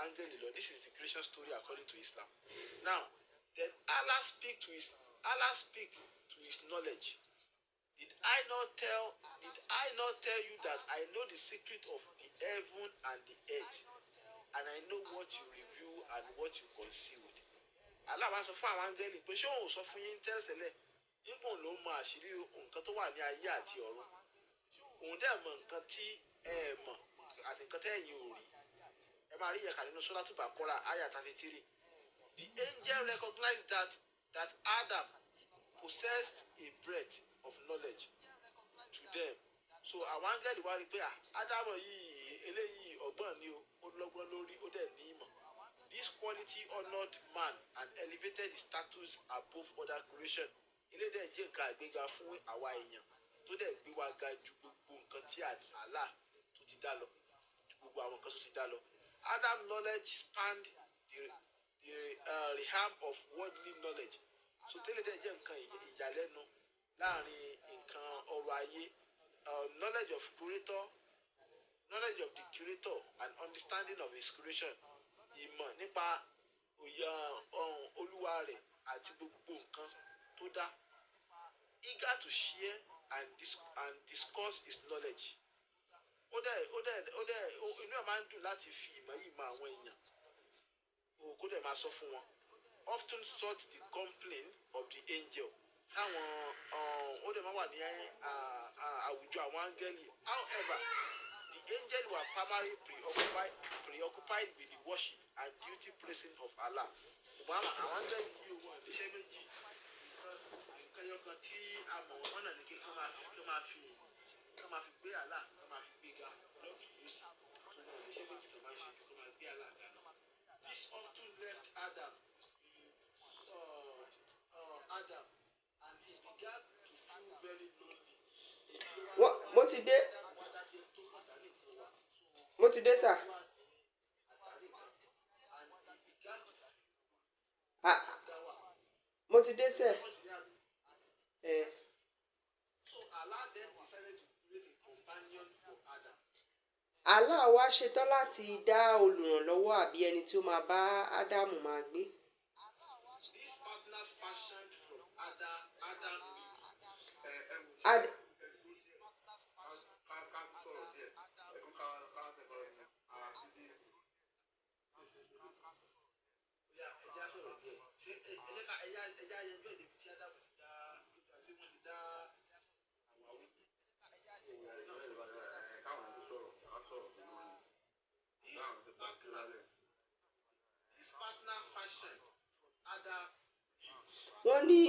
áńgẹ́lì lọ. This is the creation story according to Islam. Now then, Allah speak to his knowledge. Did I not tell you that I know the secret of the heaven and the earth, and I know what you reveal and what you concealed? Allah wá sọ fún àwọn áńgẹ́lì pé ṣé òun ò sọ fún yín tẹ́lẹ̀tẹ́lẹ̀ nígbà òun ló mọ àṣírí nǹkan tó wà ní ayé àti ọ̀run, òun dẹ̀ mọ nǹkan tí ẹ mọ̀ àti nǹkan tẹ́ ẹ̀yin ò rí? Ẹ máa rí ìyẹ̀kà nínú Suratu Baqara, ayah 33. The angel recognized that Adam possessed a breadth of knowledge to them. So àwọn áńgẹ́lì wá rí i pé, ah, Ádámù yìí, eléyìí ọgbọ́n ni o, ó lọ́gbọ́n lórí, ó dẹ̀ ní ìmọ̀. This quality honoured man and elevated his status above other creation. Eléyìí dẹ̀ jẹ́ nǹkan àgbéga fún àwa èèyàn, tó dẹ̀ gbé wa ga ju gbogbo nǹkan tí Allah tó ti dá lọ, ju gbogbo àwọn nǹkan tó ti dá lọ. Adam knowledge spanned the realm of worldly knowledge. So tẹ́lẹ̀ dẹ̀ jẹ́ nǹkan ìyàlẹ́nu láàrin nǹkan ọrọ̀ ayé, knowledge of creator, knowledge of the creator and understanding of his creation, ìmọ̀ nípa òye olúwa rẹ̀ àti gbogbo nǹkan tó dá. Eager to share and discuss his knowledge, ó dẹ̀ inú ẹ̀ máa ń dùn láti fi ìmọ̀ yìí mọ àwọn èèyàn o, kó dẹ̀ máa sọ fún wọn. Often sought the company of the angel, táwọn ó dẹ̀ máa wà ní àwùjọ àwọn áńgẹ́lì. However, the angel were primarily preoccupied with the worship and duty praising of Allah. Ṣùgbọ́n àwọn áńgẹ́lì yìí, wọ́n níṣẹ́ méjì. Nǹkan ẹyọ kan tí a mọ̀ wọ́n náà ni kí kán máa fi gbé Allah, kán máa fi gbé ga lọ́tùn lósì. So wọ́n níṣẹ́ méjì tó máa ń ṣe ju kán máa gbé Allah ga lọ. This often left Adam and he began to feel very lonely. Èyí ló wá Mo ti dé. wá dádé tó pàdánù kan wà. Mo ti dé, sir. Wá ní àtàrí kan and he began to feel Ah, dá wà. mo ti dé, sir. Wọ́n ti ní àná. Eh, So Allah then decided to create a companion for Adam. Allah wá ṣetán láti dá olùrànlọ́wọ́ àbí ẹni tí ó máa bá Ádámù máa gbé. This partner fashioned from Adam rib. Ká sọ̀rọ̀ díẹ̀ ẹ̀kú ká tẹ̀kọ́ àti díẹ̀. Oya, ẹ jẹ́ á sọ̀rọ̀ díẹ̀. Ṣé ẹ jẹ́ ká ẹ jẹ́ á yanjú ẹ̀ débi tí Adam ti dá, tí wọ́n ti dá Àwáwí. Káwọn tó sọ̀rọ̀, ká sọ̀rọ̀ lórí This káwọn tó sọ̀rọ̀ partner lálẹ́. this partner fashioned from Adam Wọ́n ní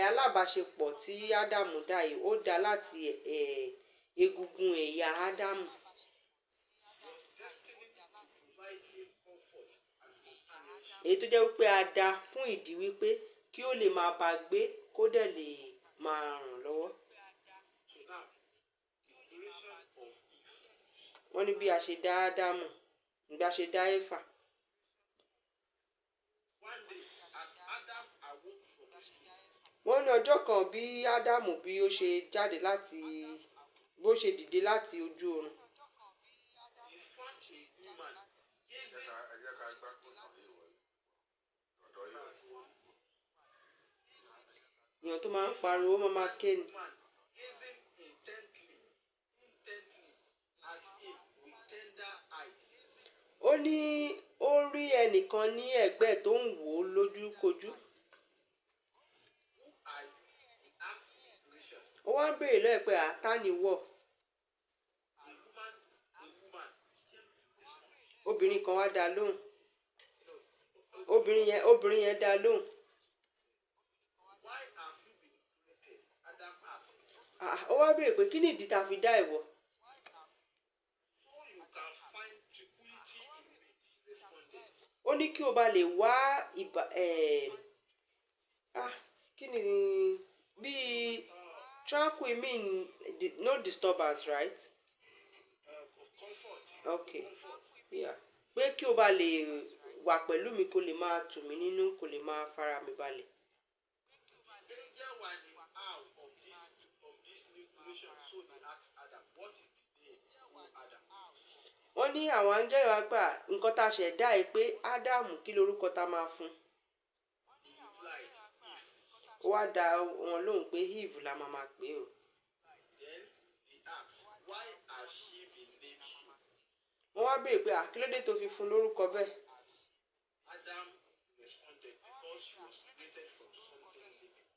alábàáṣepọ̀ tí Ádámù dá yìí, ó dá láti egungun ẹ̀yà Ádámù. Was destined to provide him comfort and companionship. Èyí tó jẹ́ wípé a dá fún ìdí wípé kí ó lè máa bá a gbé, kó dẹ̀ lè máa ràn lọ́wọ́. So now, the creation of Eve. Wọ́n ní bí a ṣe dá Ádámù, bí a ṣe dá Éfà. One day, as Adam awoke from his sleep, Wọ́n ní ọjọ́ kan, bí Ádámù bí ó ṣe jáde láti, bó ṣe dìde láti ojú oorun, he found a woman gazing Ẹ jẹ́ ká gbá kó sàn yìí wọlé ọ̀dọ́ yìí. Èèyàn tó máa ń pariwo, ó máa ké ni. Woman gazing intently at him with tender eyes. Ó ní ó rí ẹnìkan ní ẹ̀gbẹ́ tó ń wò ó lójúkojú. "Who are you?" he asked the creation. Ó wá ń béèrè lọ́wọ́ ẹ̀ pé, "Ta ni ìwọ?" A woman came response. Obìnrin kan wá dá a lóhùn. Obìnrin yẹn dá a lóhùn. "Why have you been created?" Adam asked. Ah, ó wá béèrè pé kí ni ìdí tá a fi dá ìwọ? "So you can find tranquility in me," she responded. Ó ní kí o bá lè wá ìbà kí ni bíi tranquil mean no disturbance, right? Of comfort. Okay. Comfort. Yeah. Pé kí o bá lè wà pẹ̀lú mi, kó lè máa tù mí nínú, kó lè máa fara mi balẹ̀. The angel were in awe of this new creation, so they asked Adam, "What is the name, O Adam?" Wọ́n ní àwọn áńgẹ́lì wá gbà nǹkan tá a ṣẹ̀ dá ẹ pé, "Ádámù, kí lorúkọ tá a máa fún?" He replied, "Eve." Ó wá dá wọn lóhùn pé Eve la máa pè é o. Then they asked, "Why has she been named so?" Wọ́n wá béèrè pé, "À, kí ló dé tó fi fún lórúkọ bẹ́ẹ̀?" Adam responded, "Because she was created from something living."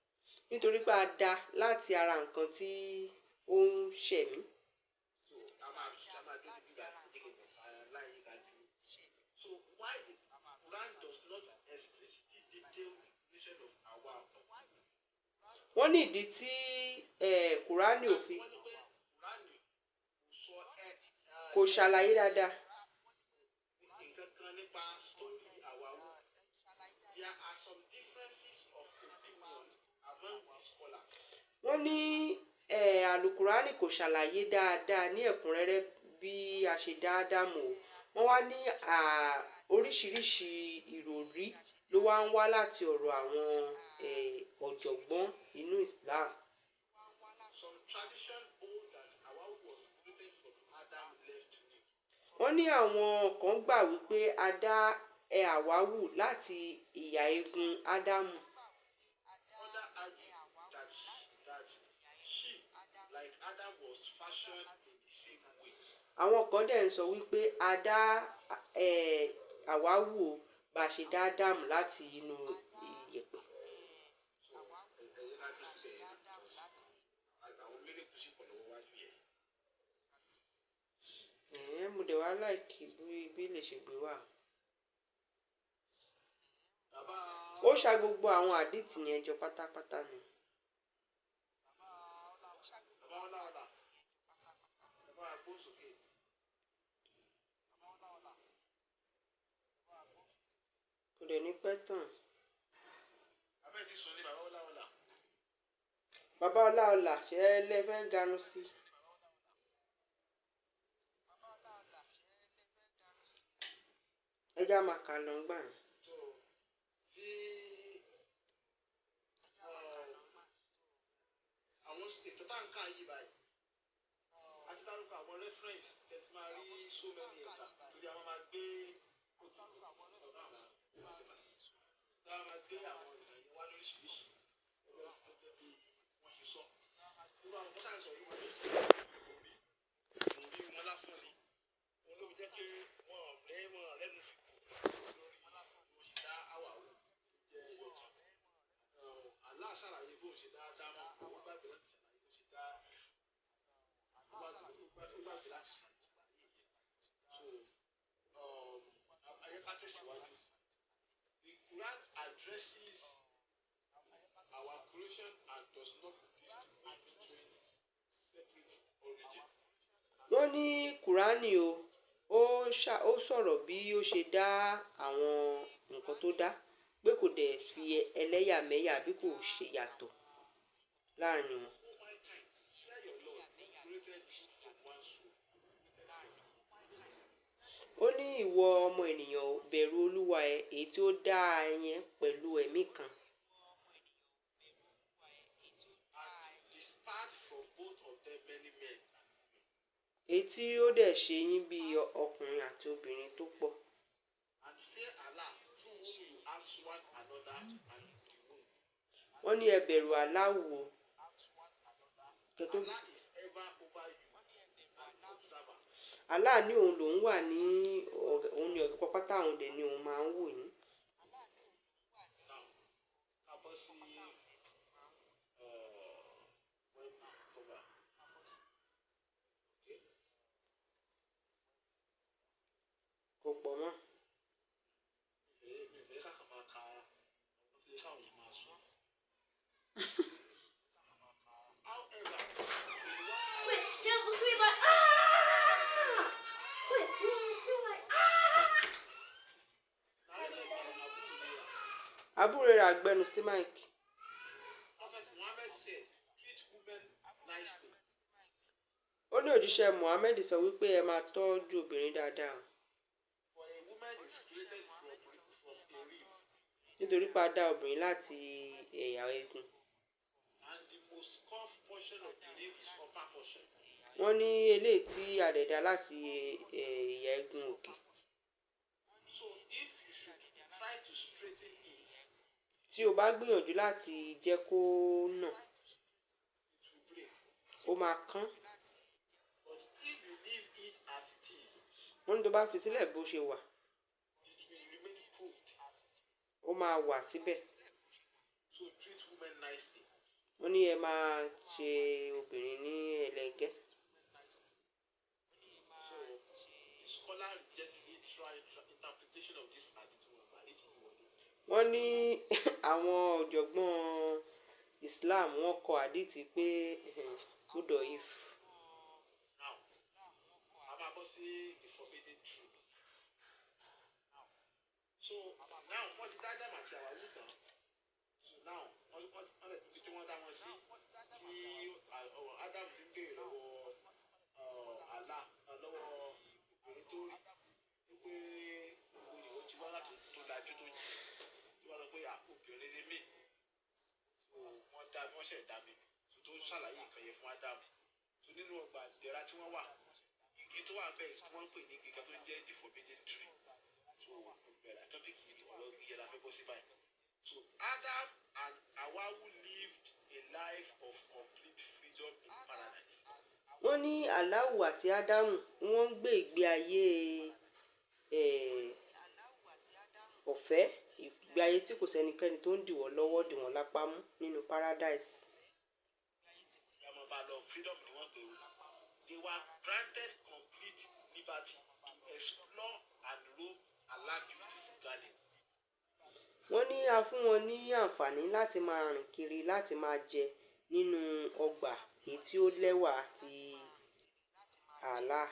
Nítorí pé a dá láti ara nǹkan tí ó ń ṣẹ̀mí. So a máa dúró níbí báyìí, ẹ jẹ́ kí n láyé ká dúró. So why the Quran does not explicitly Wọ́n ní ìdí tí Kùránì ò fi Wọ́n ní pé Kùránì kò sọ ẹ kò ṣàlàyé dáadáa. nǹkan kan nípa story Àwáwù. There are some differences of opinion among the scholars. Wọ́n ní Àlùkùránì kò ṣàlàyé dáadáa ní ẹ̀kúnrẹ́rẹ́ bí a ṣe dá Ádámù o. Wọ́n wá ní oríṣiríṣi ìròrí ló wá ń wá láti ọ̀rọ̀ àwọn ọ̀jọ̀gbọ́n inú Islam. Some tradition hold that Hawa was created from Adam left rib. Wọ́n ní àwọn kan gbà wípé a dá Àwáwù láti ìyá eegun Ádámù. Other argue that she, like Adam, was fashioned in the same way. Àwọn kan dẹ̀ ń sọ wípé a dá Àwáwù o bá a ṣe dá Ádámù láti inú ìyẹ̀pẹ̀. So ẹ yẹ ká dúró síbẹ̀ yẹn because àwọn miracle sì pọ̀ lọ́wọ́ wájú yẹn. Ẹ̀ẹ́n, mo dẹ̀ wá like bí lè ṣe gbé wá. Bàbá Ó ṣa gbogbo àwọn àdìtì yẹn jọ pátápátá ni. Bàbá Ọláọlá, bàbá agbóhùnsókè. Kò dẹ̀ ní pẹ́ tán. Abẹ́ ti sùn ní bàbá Ọláọlá. Bàbá Ọláọlá, ṣé ẹ lẹ fẹ́ ganu sí? Ẹ já máa kà lọ ńgbà yẹn. So tí àwọn ètò tá à ń kà yìí báyìí, a ti dárúkọ àwọn reference tẹ́ ti máa rí so many ẹ̀ka torí a máa gbé ọ̀gá àwọn tá a máa gbé àwọn ìtàn yẹn wá lóríṣiríṣi gẹ́gẹ́ bí wọ́n ṣe sọ. Gbogbo àwọn nǹkan tá à ń sọ yìí, ìròrí wọn lásán ni. Òun ló fi jẹ́ pé wọn ò rẹ́ wọn rẹ́nu fi kù lórí bí wọ́n ṣe dá Áwàwù jẹ́ ẹyọ kan. Allah ṣàlàyé bóun ṣe dá Ádámù, ó gbàgbé láti ṣàlàyé bó ṣe dá Ífù. Ó gbàgbé láti ṣàlàyé yẹn. So ayé ká tẹ̀síwájú. The Quran addresses our creation and does not distinguish between separate origin. Wọ́n ní Kùránì o, ó sọ̀rọ̀ bí ó ṣe dá àwọn nǹkan tó dá, pé kò dẹ̀ fi ẹlẹ́yàmẹ̀yà bí kò ṣe yàtọ̀ láàrin wọn. O mankind, fear your Lord who created you from one soul. Ó ní ìwọ ọmọ ènìyàn o, bẹ̀rù Olúwa ẹ èyí tí ó dá ẹ yẹn pẹ̀lú ẹ̀mí kan. And dispersed from both of them many men and women. Èyí tí ó dẹ̀ ṣe yín bí ọkùnrin àti obìnrin tó pọ̀. And fear Allah through whom you ask one another and the womb. Wọ́n ní ẹ bẹ̀rù Aláwù o. Kẹ́ tó Allah is ever over you and observer. Allah ní òun lòún wà ní òun ní ọ̀gá pápátá, òun dẹ̀ ni òun máa ń wò yín. Now, ká bọ́ sí web cover. Okay. Kò pọ̀ mọ́. Mi ìfẹ́ ká kàn máa ka àwọn tí káwọn yẹn máa sùn. However, in one Wait, still scream like ah! Wait, scream like ah! narrated by Abu Hurairah, Àbúrò rẹ̀ àgbẹnu sí mic. Prophet Muhammad said, "Treat women nicely, Ó ní òjíṣẹ́ Muhammed sọ wípé ẹ máa tọ́jú obìnrin dáadáa o, for a woman is created from a rib, nítorí pé a dá obìnrin láti ẹ̀yà eegun. and the most curved portion of the rib is upper portion. Wọ́n ní eléyìí tí a dẹ̀ dá láti ẹ̀yà eegun òkè. So if you should try to straighten it, Tí o bá gbìyànjú láti jẹ́ kó nà, it will break. ó máa kán. But if you leave it as it is, Wọ́n ní tó bá fi sílẹ̀ bó ṣe wà, it will remain crooked. ó máa wà síbẹ̀. So treat women nicely." Wọ́n ní ẹ máa ṣe obìnrin ní ẹlẹgẹ́. So the scholar rejects literal interpretation of this hadith. Wọn gbà létí ìwọlé. Wọ́n ní àwọn ọ̀jọ̀gbọ́n Islam wọ́n kọ àdìtì pé gbọ́dọ̀ if. Now, a máa bọ́ sí the forbidden tree. So now wọ́n ti dá Ádámù àti Háwà tán. So now wọ́n lè ibi tí wọ́n dá wọn sí, tí Ádámù ti ń béèrè lọ́wọ́ Allah, lọ́wọ́ obìnrin tó rí wípé gbogbo ìwọ ti wá láti tó lajú tó jí, tó wá sọ pé, "Ah, obìnrin ni mí." So wọ́n dá, wọ́n ṣẹ̀ dá mi. So tó ṣàlàyé nǹkan yẹn fún Ádámù. So nínú ọgbà ìdẹ̀ra tí wọ́n wà, igi tó wà bẹ́ẹ̀ tí wọ́n ń pè ní igi kan tó ń jẹ́ the forbidden tree. So ìbẹ̀rẹ̀ topic ọ̀rọ̀ igi yẹn la fẹ́ bọ́ sí báyìí. So Adam and Hawa lived a life of complete freedom in paradise. Wọ́n ní Aláwù àti Ádámù wọ́n ń gbé ìgbé ayé ọ̀fẹ́, ìgbé ayé tí kò sẹ́nikẹ́ni tó ń dì wọ́n lọ́wọ́, dì wọ́n lápá mú nínú paradise. Ẹ bá lọ, freedom ni wọ́n pè ó. They were granted complete liberty to explore and roam Allah beautiful garden. Wọ́n ní a fún wọn ní àǹfààní láti máa rìn kiri, láti máa jẹ nínú ọgbà èyí tí ó lẹ́wà ti Allah.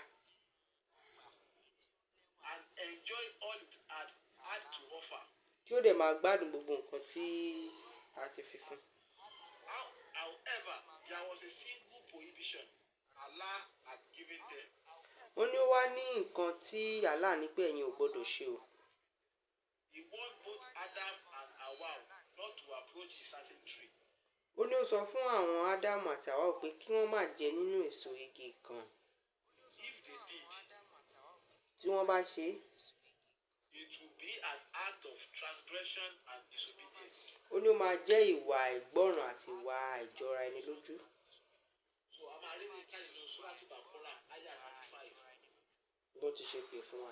And enjoy all it had to offer. Tí ó dẹ̀ máa gbádùn gbogbo nǹkan tí a ti fi fún. However, there was a single prohibition Allah had given them. Wọ́n ní ó wá ní nǹkan tí Allah ní pé ẹ̀yin ò gbọ́dọ̀ ṣe o. He warned both Adam and Hawa not to approach a certain tree. Ó ní ó sọ fún àwọn Ádámù àti Háwà pé kí wọ́n má jẹ nínú èso igi kan. If they did, Tí wọ́n bá ṣe é, it would be an act of transgression and disobedience. ó ní ó máa jẹ́ ìwà àìgbọ́ràn àti ìwà àìjọra ẹni lójú. So a máa rí ní ká nínú Suratu Baqarah, Ayah 35. Bó ti ṣe pè fún wa.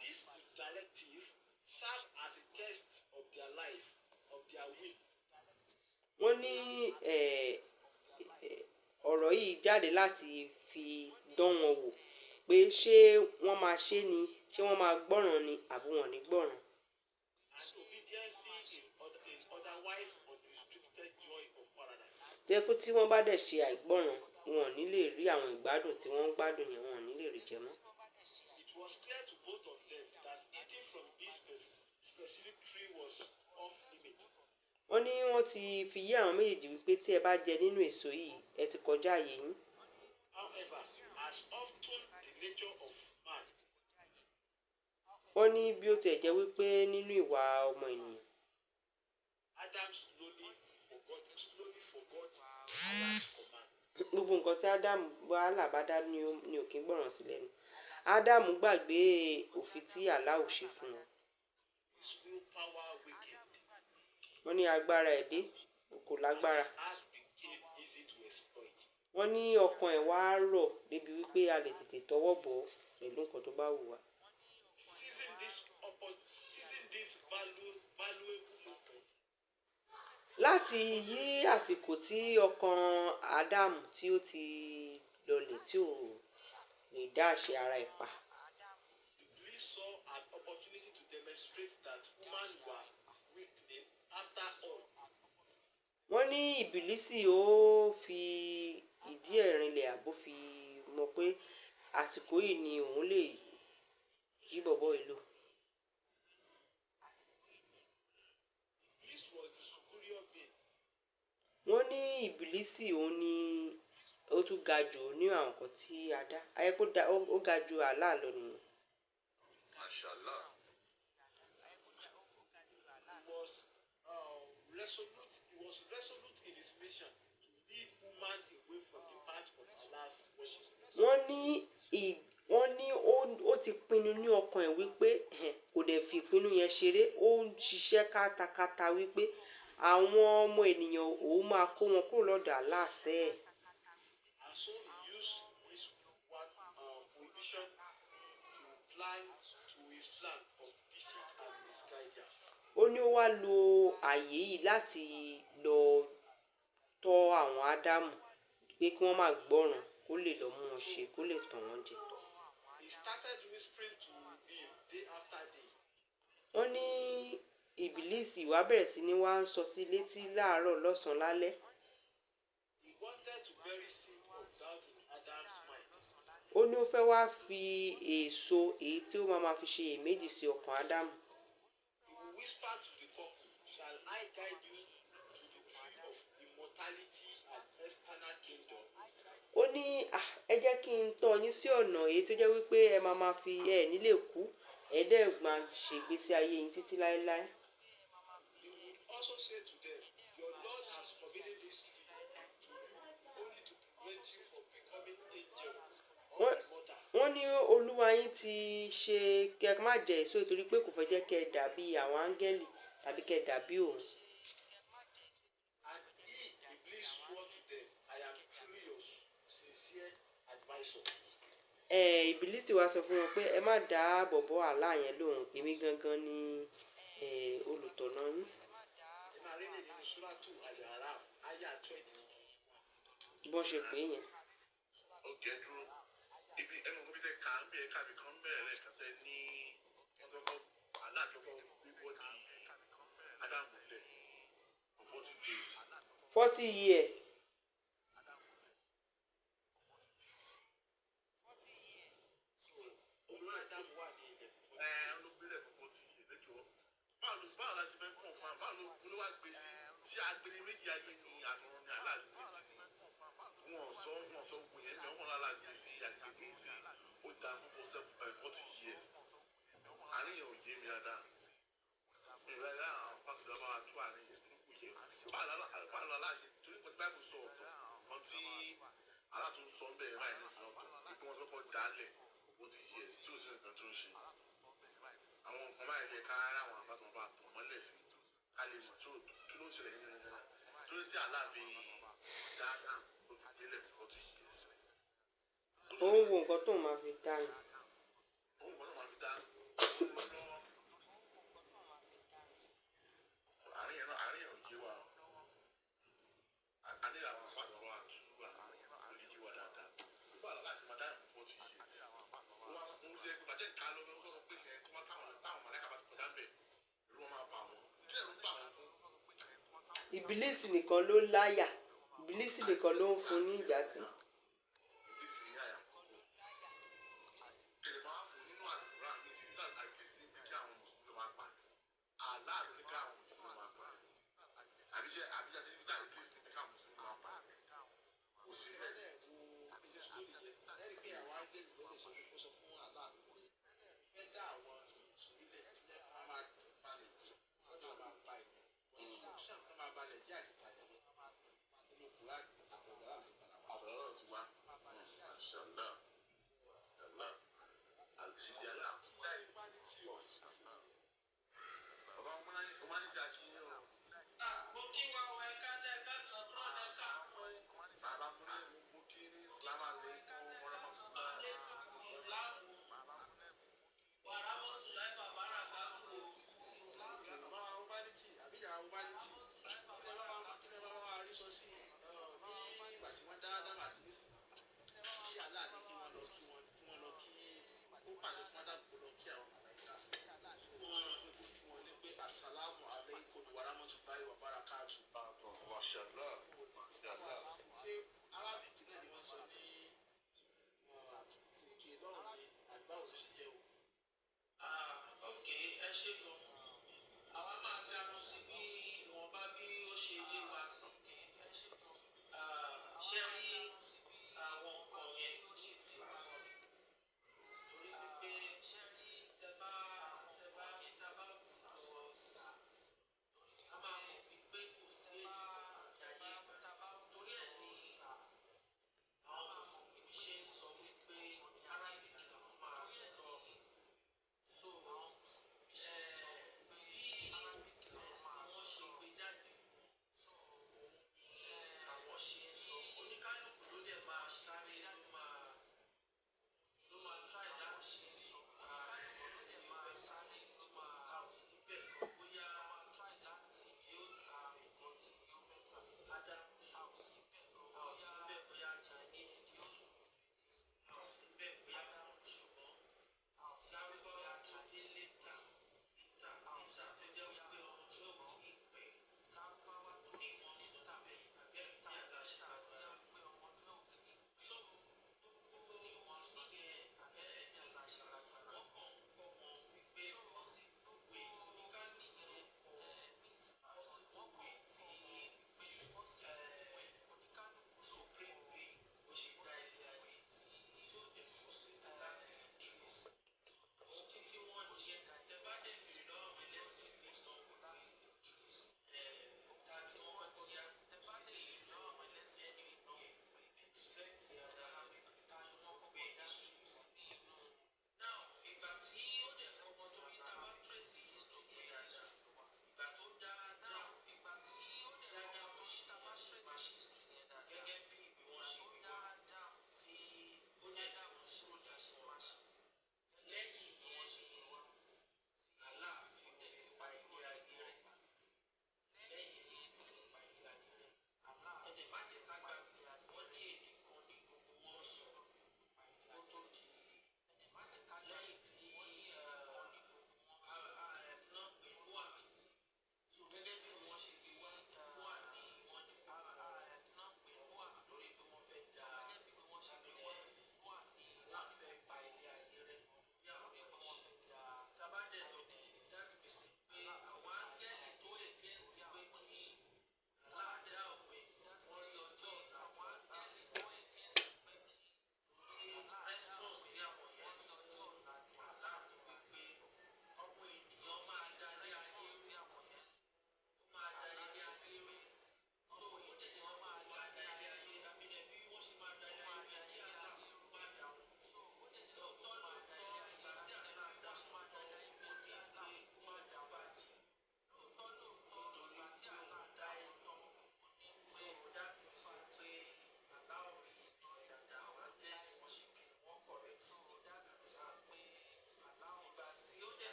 This directive served as a test of their life, of their will. Wọ́n ní ọ̀rọ̀ yìí jáde láti fi dán wọn wò pé ṣé wọ́n máa ṣe ni, ṣé wọ́n máa gbọ́ràn ni àbí wọn ò ní gbọ́ràn. And obedience in otherwise unrestricted joy of paradise. Tó yẹ pé tí wọ́n bá dẹ̀ ṣe àìgbọ́ràn, wọn ò ní lè rí àwọn ìgbádùn tí wọ́n ń gbádùn yẹn, wọn ò ní lè rí jẹ mọ́. It was clear to both of them that eating from this specific tree was off limits. Wọ́n ní wọ́n ti fi yé àwọn méjèèjì wípé tí ẹ bá jẹ nínú èso yìí, ẹ ti kọjá àyè yín. However, as often the nature of man, Wọ́n ní bí ó tiẹ̀ jẹ́ wípé nínú ìwà ọmọ ènìyàn, Adam slowly forgot Allah's command. Gbogbo nǹkan tí Ádámù wàhálà bá dá ní ò kí ń gbọ́ràn sí lẹ́nu. Ádámù gbàgbé òfin tí Allah ṣe fún wọn. His willpower weakened. Wọ́n ní agbára ẹ̀ dé kò lágbára. His heart became easy to exploit. Wọ́n ní ọkàn ẹ̀ wá rọ̀ débi wípé a lè tètè tọwọ́ bọ̀ ọ́ pẹ̀lú nǹkan tó bá wù wá. Seizing this valuable movement, Láti yí àsìkò tí ọkàn Ádámù tí ó ti lọlẹ̀, tí ò lè dá àṣẹ ara ẹ̀ pa, Iblis saw an opportunity to demonstrate that women were weakling after all. Wọ́n ní Ìbílísì ó fi ìdí ẹ̀ rinlẹ̀, àbó fi mọ̀ pé àsìkò yìí ni òun lè yí bọ̀bọ́ yìí lò. Iblis was the superior being. Wọ́n ní Ìbílísì òun ni ó tún ga jù ní àwọn nǹkan tí a dá ayé kó da, ó ga ju Allah lọ nìyẹn. Mashallah. He was resolute. He was resolute in his mission to lead woman away from the path of Allah's worship. Wọ́n ní ó ti pinnu ní ọkàn ẹ̀ wípé kò dẹ̀ fi ìpinnu yẹn ṣeré. Ó ń ṣiṣẹ́ kátakáta wípé àwọn ọmọ ènìyàn, òun máa kó wọn kúrò lọ́dọ̀ Allah sẹ́ẹ̀. And so he used this one prohibition to plan to his plan of deceit and misguidance. Ó ní ó wá lo àyè yìí láti lọ tọ́ àwọn Ádámù pé kí wọ́n má gbọ́ràn, kó lè lọ mú wọn ṣe, kó lè tàn wọ́n jẹ. He started whispering to him day after day. Wọ́n ní Ìbílísì wá bẹ̀rẹ̀ sí ní wá ń sọ sí létí láàárọ̀, lọ́sàn-án, lálẹ́. He wanted to bury seed of doubt in Adam's mind. Ó ní ó fẹ́ wá fi èso èyí tí ó máa ma fi ṣe iyèméjì sí ọkàn Ádámù. He will whisper to the couple, "Shall I guide you to the tree of immortality and eternal kingdom?" Ó ní, "Ah, ẹ jẹ́ kí n tọ́ yín sí ọ̀nà èyí tó jẹ́ wípé ẹ máa ma fi ẹ nílé kú, ẹ dẹ̀ máa ṣègbésí ayé yín títí láéláé." He would also say to them, "Your Lord has forbidden this tree to you only to prevent you from becoming angel or immortal." Wọ́n ní Olúwa yín ti ṣe kẹ́ ẹ má jẹ èso torí pé kò fẹ́ jẹ́ kẹ́ ẹ dàbí àwọn áńgẹ́lì tàbí kẹ́ ẹ dàbí òun. And he, Iblis, swore to them, "I am truly your sincere advisor." Ẹ Ìbílísì wá sọ fún wọn pé ẹ má dá bọ̀bọ́ àlá yẹn lóhùn, èmi gangan ni olùtọ̀nà yín. Ẹ máa rí lè nínú Suratu Al-Araf, Ayah 20 to 21. Bọ́n ṣe pè é yẹn. Ó jẹ́ dúró ibi ẹnu kò fi tẹ ká ń bí ẹ̀ka mi kan bẹ̀rẹ̀ lẹ́ẹ̀kan tẹ ní wọ́n kọ́kọ́ aláàtọ́kọ́ gbígbọ́ di Ádámù lẹ̀ for 40 days. 40 year. So, olú Ádámù wà ní ilẹ̀ fún Ẹ 40 days. ló gbélé fún 40 years lẹ́jọ́. Báwo la ṣe fẹ́ kàn fún wa? Báwo ló wá gbé sí sí agbèrè méjì ayé ní àtọ̀run ní aláàgbé sí ni? Wọn sọ gbogbo yẹn bẹ́ẹ̀, wọn aláàgbé sí agbègbè sí ó da fún 40 years. Àárín yẹn ò yé mi dáadáa. Mi ò rẹ́ àwọn pásítọ̀ bá wa tú àárín yẹn tó kù yẹ. Báwo la láṣẹ torí pé Báìbù sọ ọ̀tọ̀ kan tí alátún sọ ń bẹ̀rẹ̀ báyìí ní ìsìn ọ̀tọ̀ pé wọ́n kọ́kọ́ dálẹ̀ 40 years tí ò sí nǹkan tó ń ṣe. Àwọn nǹkan báyìí lè ká àwọn àbátan bá tàn mọ́lẹ̀ sí ká lè mọ̀ tó kí ló ń ṣẹlẹ̀ nínú wọn torí tí aláàbí dáadáa ó fi délẹ̀ 40 years. Ó ń wo nǹkan tóun máa fi dá yín. Òun kan náà máa fi dá lọ́wọ́ àárín yẹn náà, àárín yẹn ò yé wa o. A ní àwọn àpàtàn wa tú àárín yẹn ló yé wa dáadáa. Báwo láti máa dá 40 years? Wọ́n ń jẹ́ pé bàjẹ́ ìka lọ́wọ́ sọ pé ẹ̀ tí wọ́n táwọn mọ̀lẹ́ka bá ti kọjá ń bẹ̀ ìlú wọn máa bà wọ́n. Kí ló ń bà wọ́n fún? Ìbílísì nìkan ló láyà, Ìbílísì nìkan ló ń fún ní ìgbà tí. Ìbílísì ní àyà kúkú. Kèlè máa fò nínú àdúrà ní ìdílé àìbílísì ní kí àwọn mùsùlùmí máa pa. Àlá ló ní kí àwọn mùsùlùmí máa pa. Àbíṣe àti níbi tí àìbílísì ní kí àwọn mùsùlùmí máa pa. Kò sí Ẹ náà wo inú story yẹn, ẹ rí i pé àwọn áńgẹ́lì ló lè sọ pé kó sọ fún Allah pé òun fẹ́ dá àwọn èèyàn sórílẹ̀ tó jẹ́ kí wọ́n máa balẹ̀ jẹ́, wọ́n dẹ̀ máa pa èèyàn. Instruction kan máa balẹ̀ jẹ́ àti pààyàn yẹn nínú Quran àtọ̀dọ̀ àti padà wá. Àbọ̀rọ̀.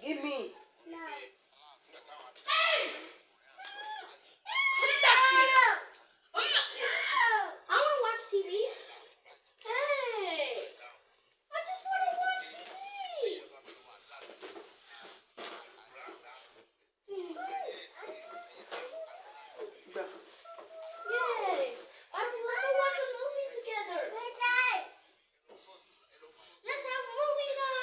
Give me. No. Hey! Put it back here. I want to watch TV. Hey! I just want to watch TV. Gbà. Yay! I let's go watch a movie together. Let's have movie night.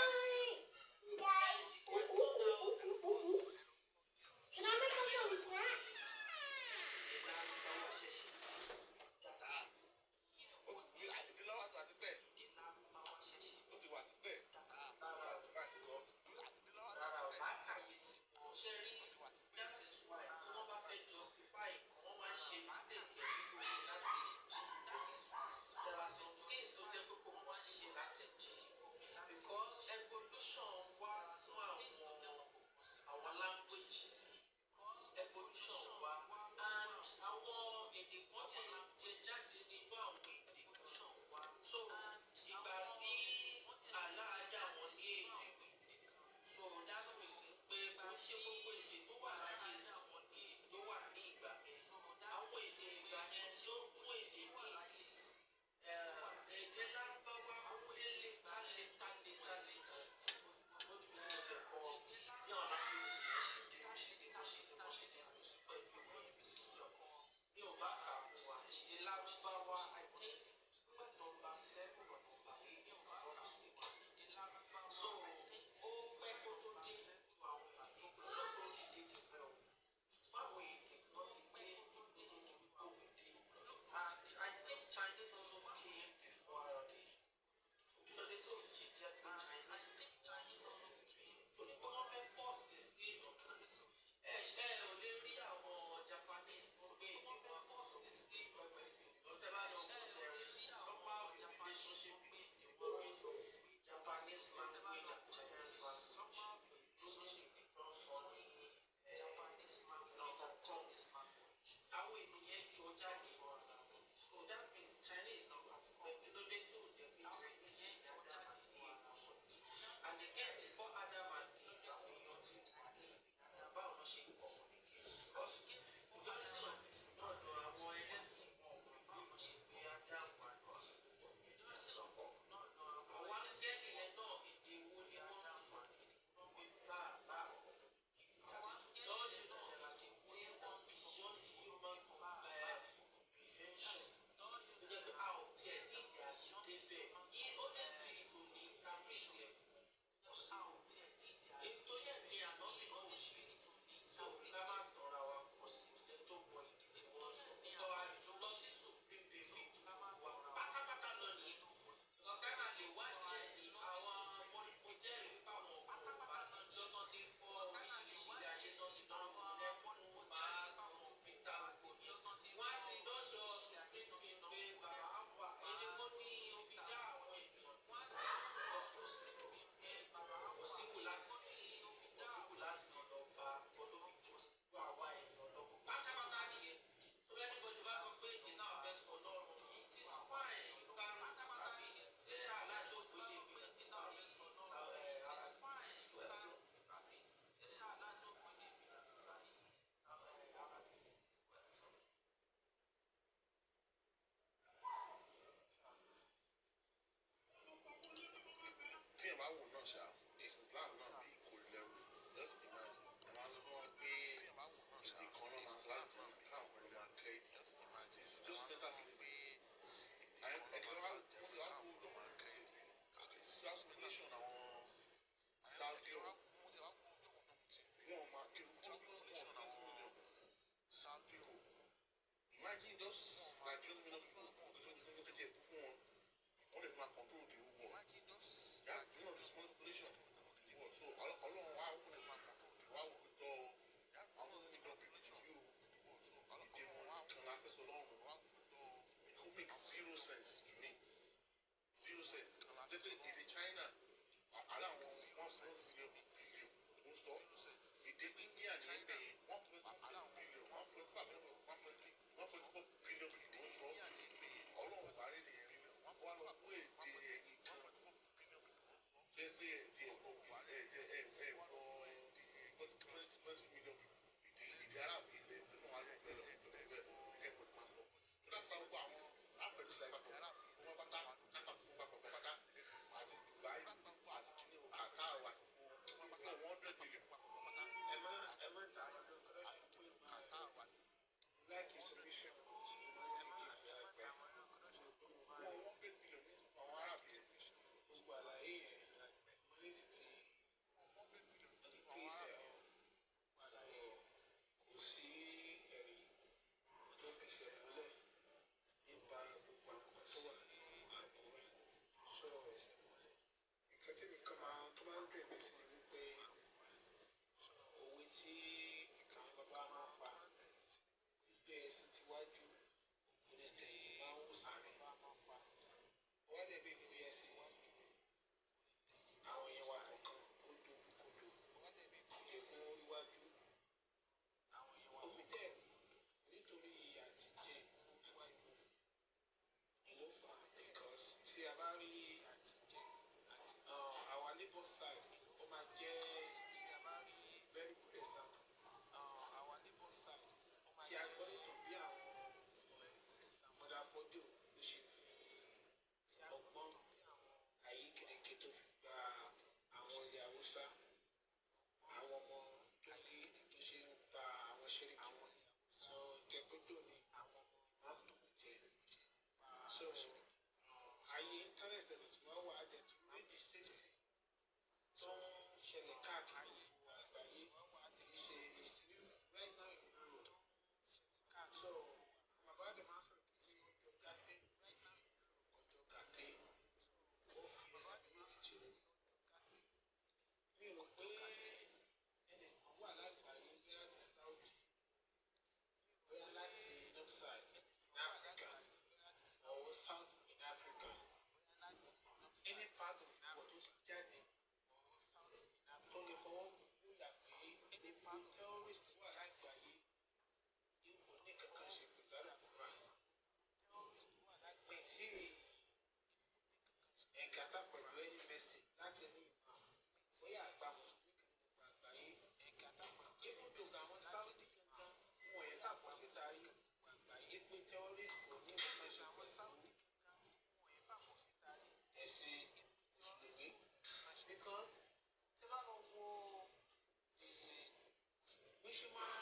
ṣe máa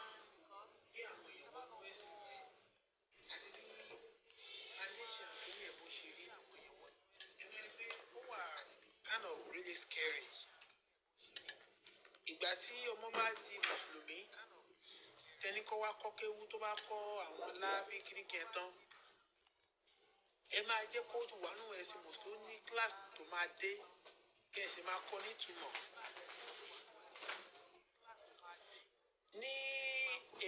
gbé àwọn èèyàn wọnú ẹ̀sìn yẹn àti bí foundation kìíní ẹ̀ bó ṣe rí, ẹ máa rí pé ó wà kind of really scary. Ìgbà tí ọmọ bá di mùsùlùmí, tẹni kọ́ wá kọ́ kéwú, tó bá kọ́ àwọn láàbí kíríkì ẹ̀ tán, ẹ máa jẹ́ kó wà nínú ẹ̀sìn mùsùlùmí ní kíláàsì tó máa dé kí ẹ sì máa kọ́ nítumọ̀. Ní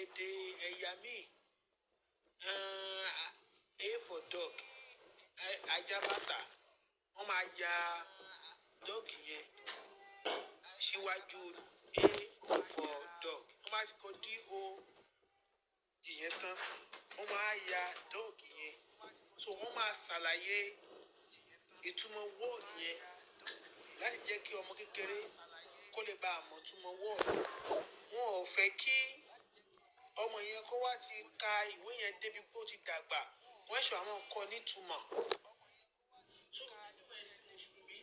èdè ẹ̀yà míì, A for dog, ajá bàtà, wọ́n máa ya dog yẹn síwájú A for dog. Wọ́n máa ti kọ D O G yẹn tán, wọ́n máa ya dog yẹn. So wọ́n máa ṣàlàyé ìtumọ̀ word yẹn láti jẹ́ kí ọmọ kékeré kó lè bá a mọ̀ túmọ̀ word. Wọn ò fẹ́ kí ọmọ yẹn kó wá ti ka ìwé yẹn débi pé ó ti dàgbà, wọ́n ṣe àwọn nǹkan nítumọ̀. So nínú ẹ̀sìn mùsùlùmí,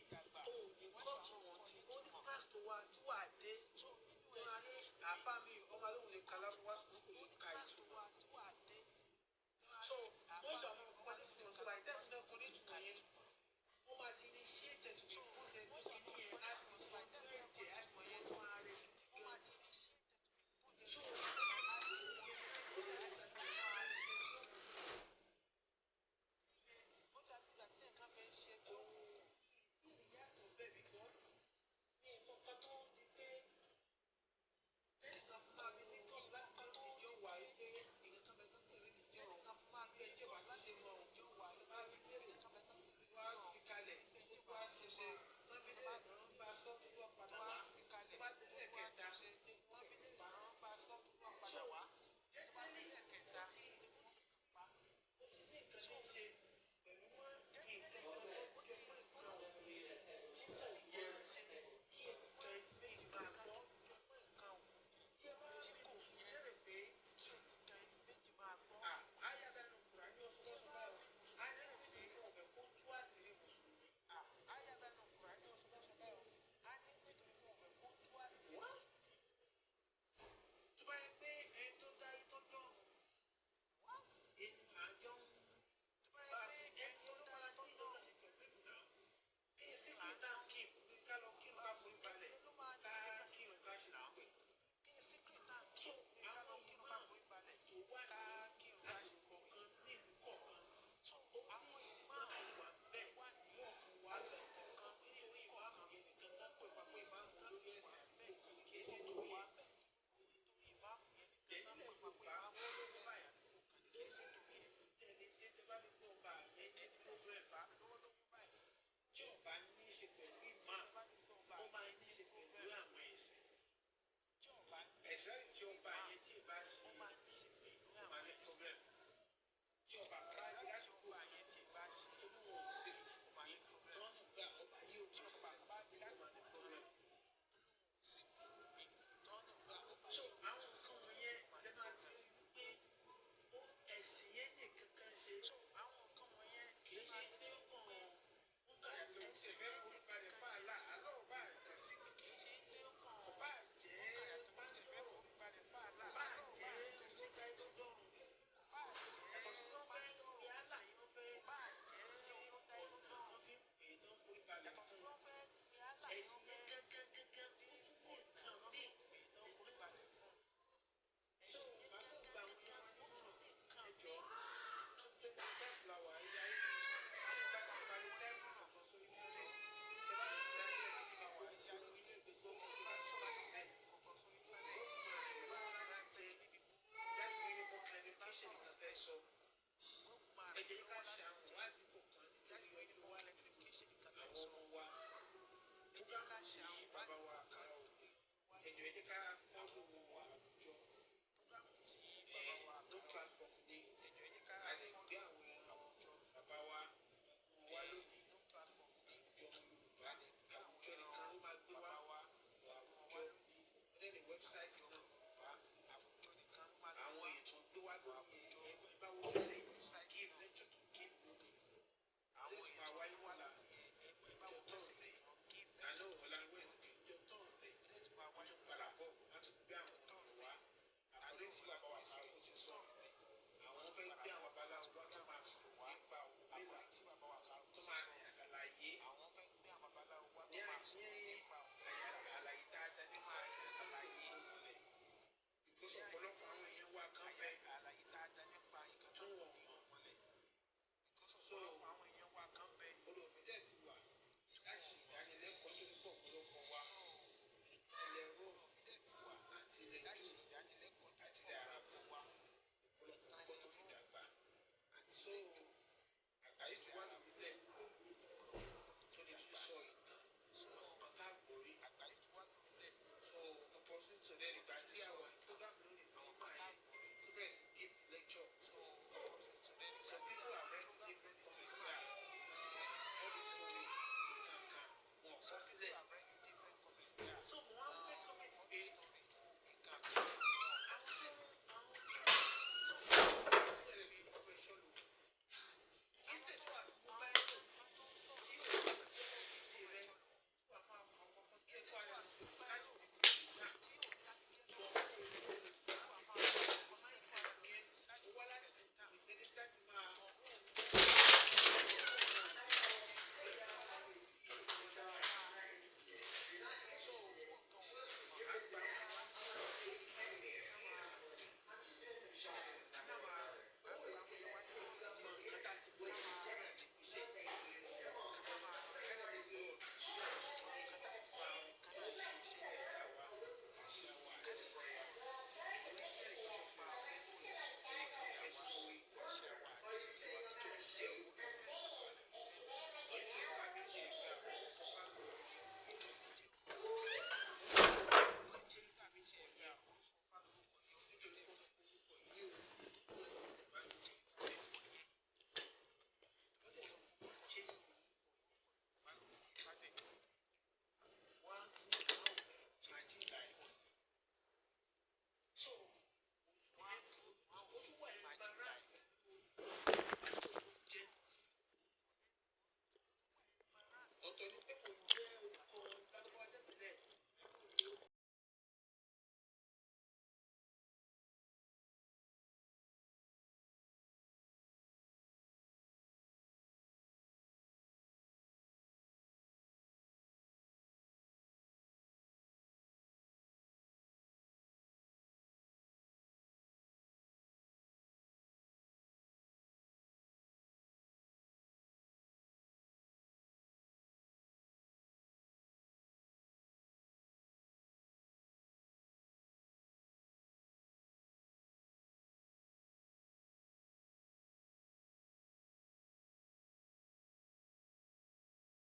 o ò ní kọ́ túmọ̀ tí ó ní class tó wà tí wà dé. Wọ́n á ní àáfàá mi, ọmọ alóhùn lè ka lárúbáwá, kò lè ka ìtumọ̀. So wọ́n ṣe àwọn nǹkan nítumọ̀. So by the time tí wọ́n kọ́ nítumọ̀ yẹn, wọ́n máa ti ní ṣé tẹ̀sí fún ẹ̀ ní yẹn á sì mọ̀ ẹ̀jẹ̀ á sì mọ̀ yẹn fún ara rẹ̀ gidi gan. So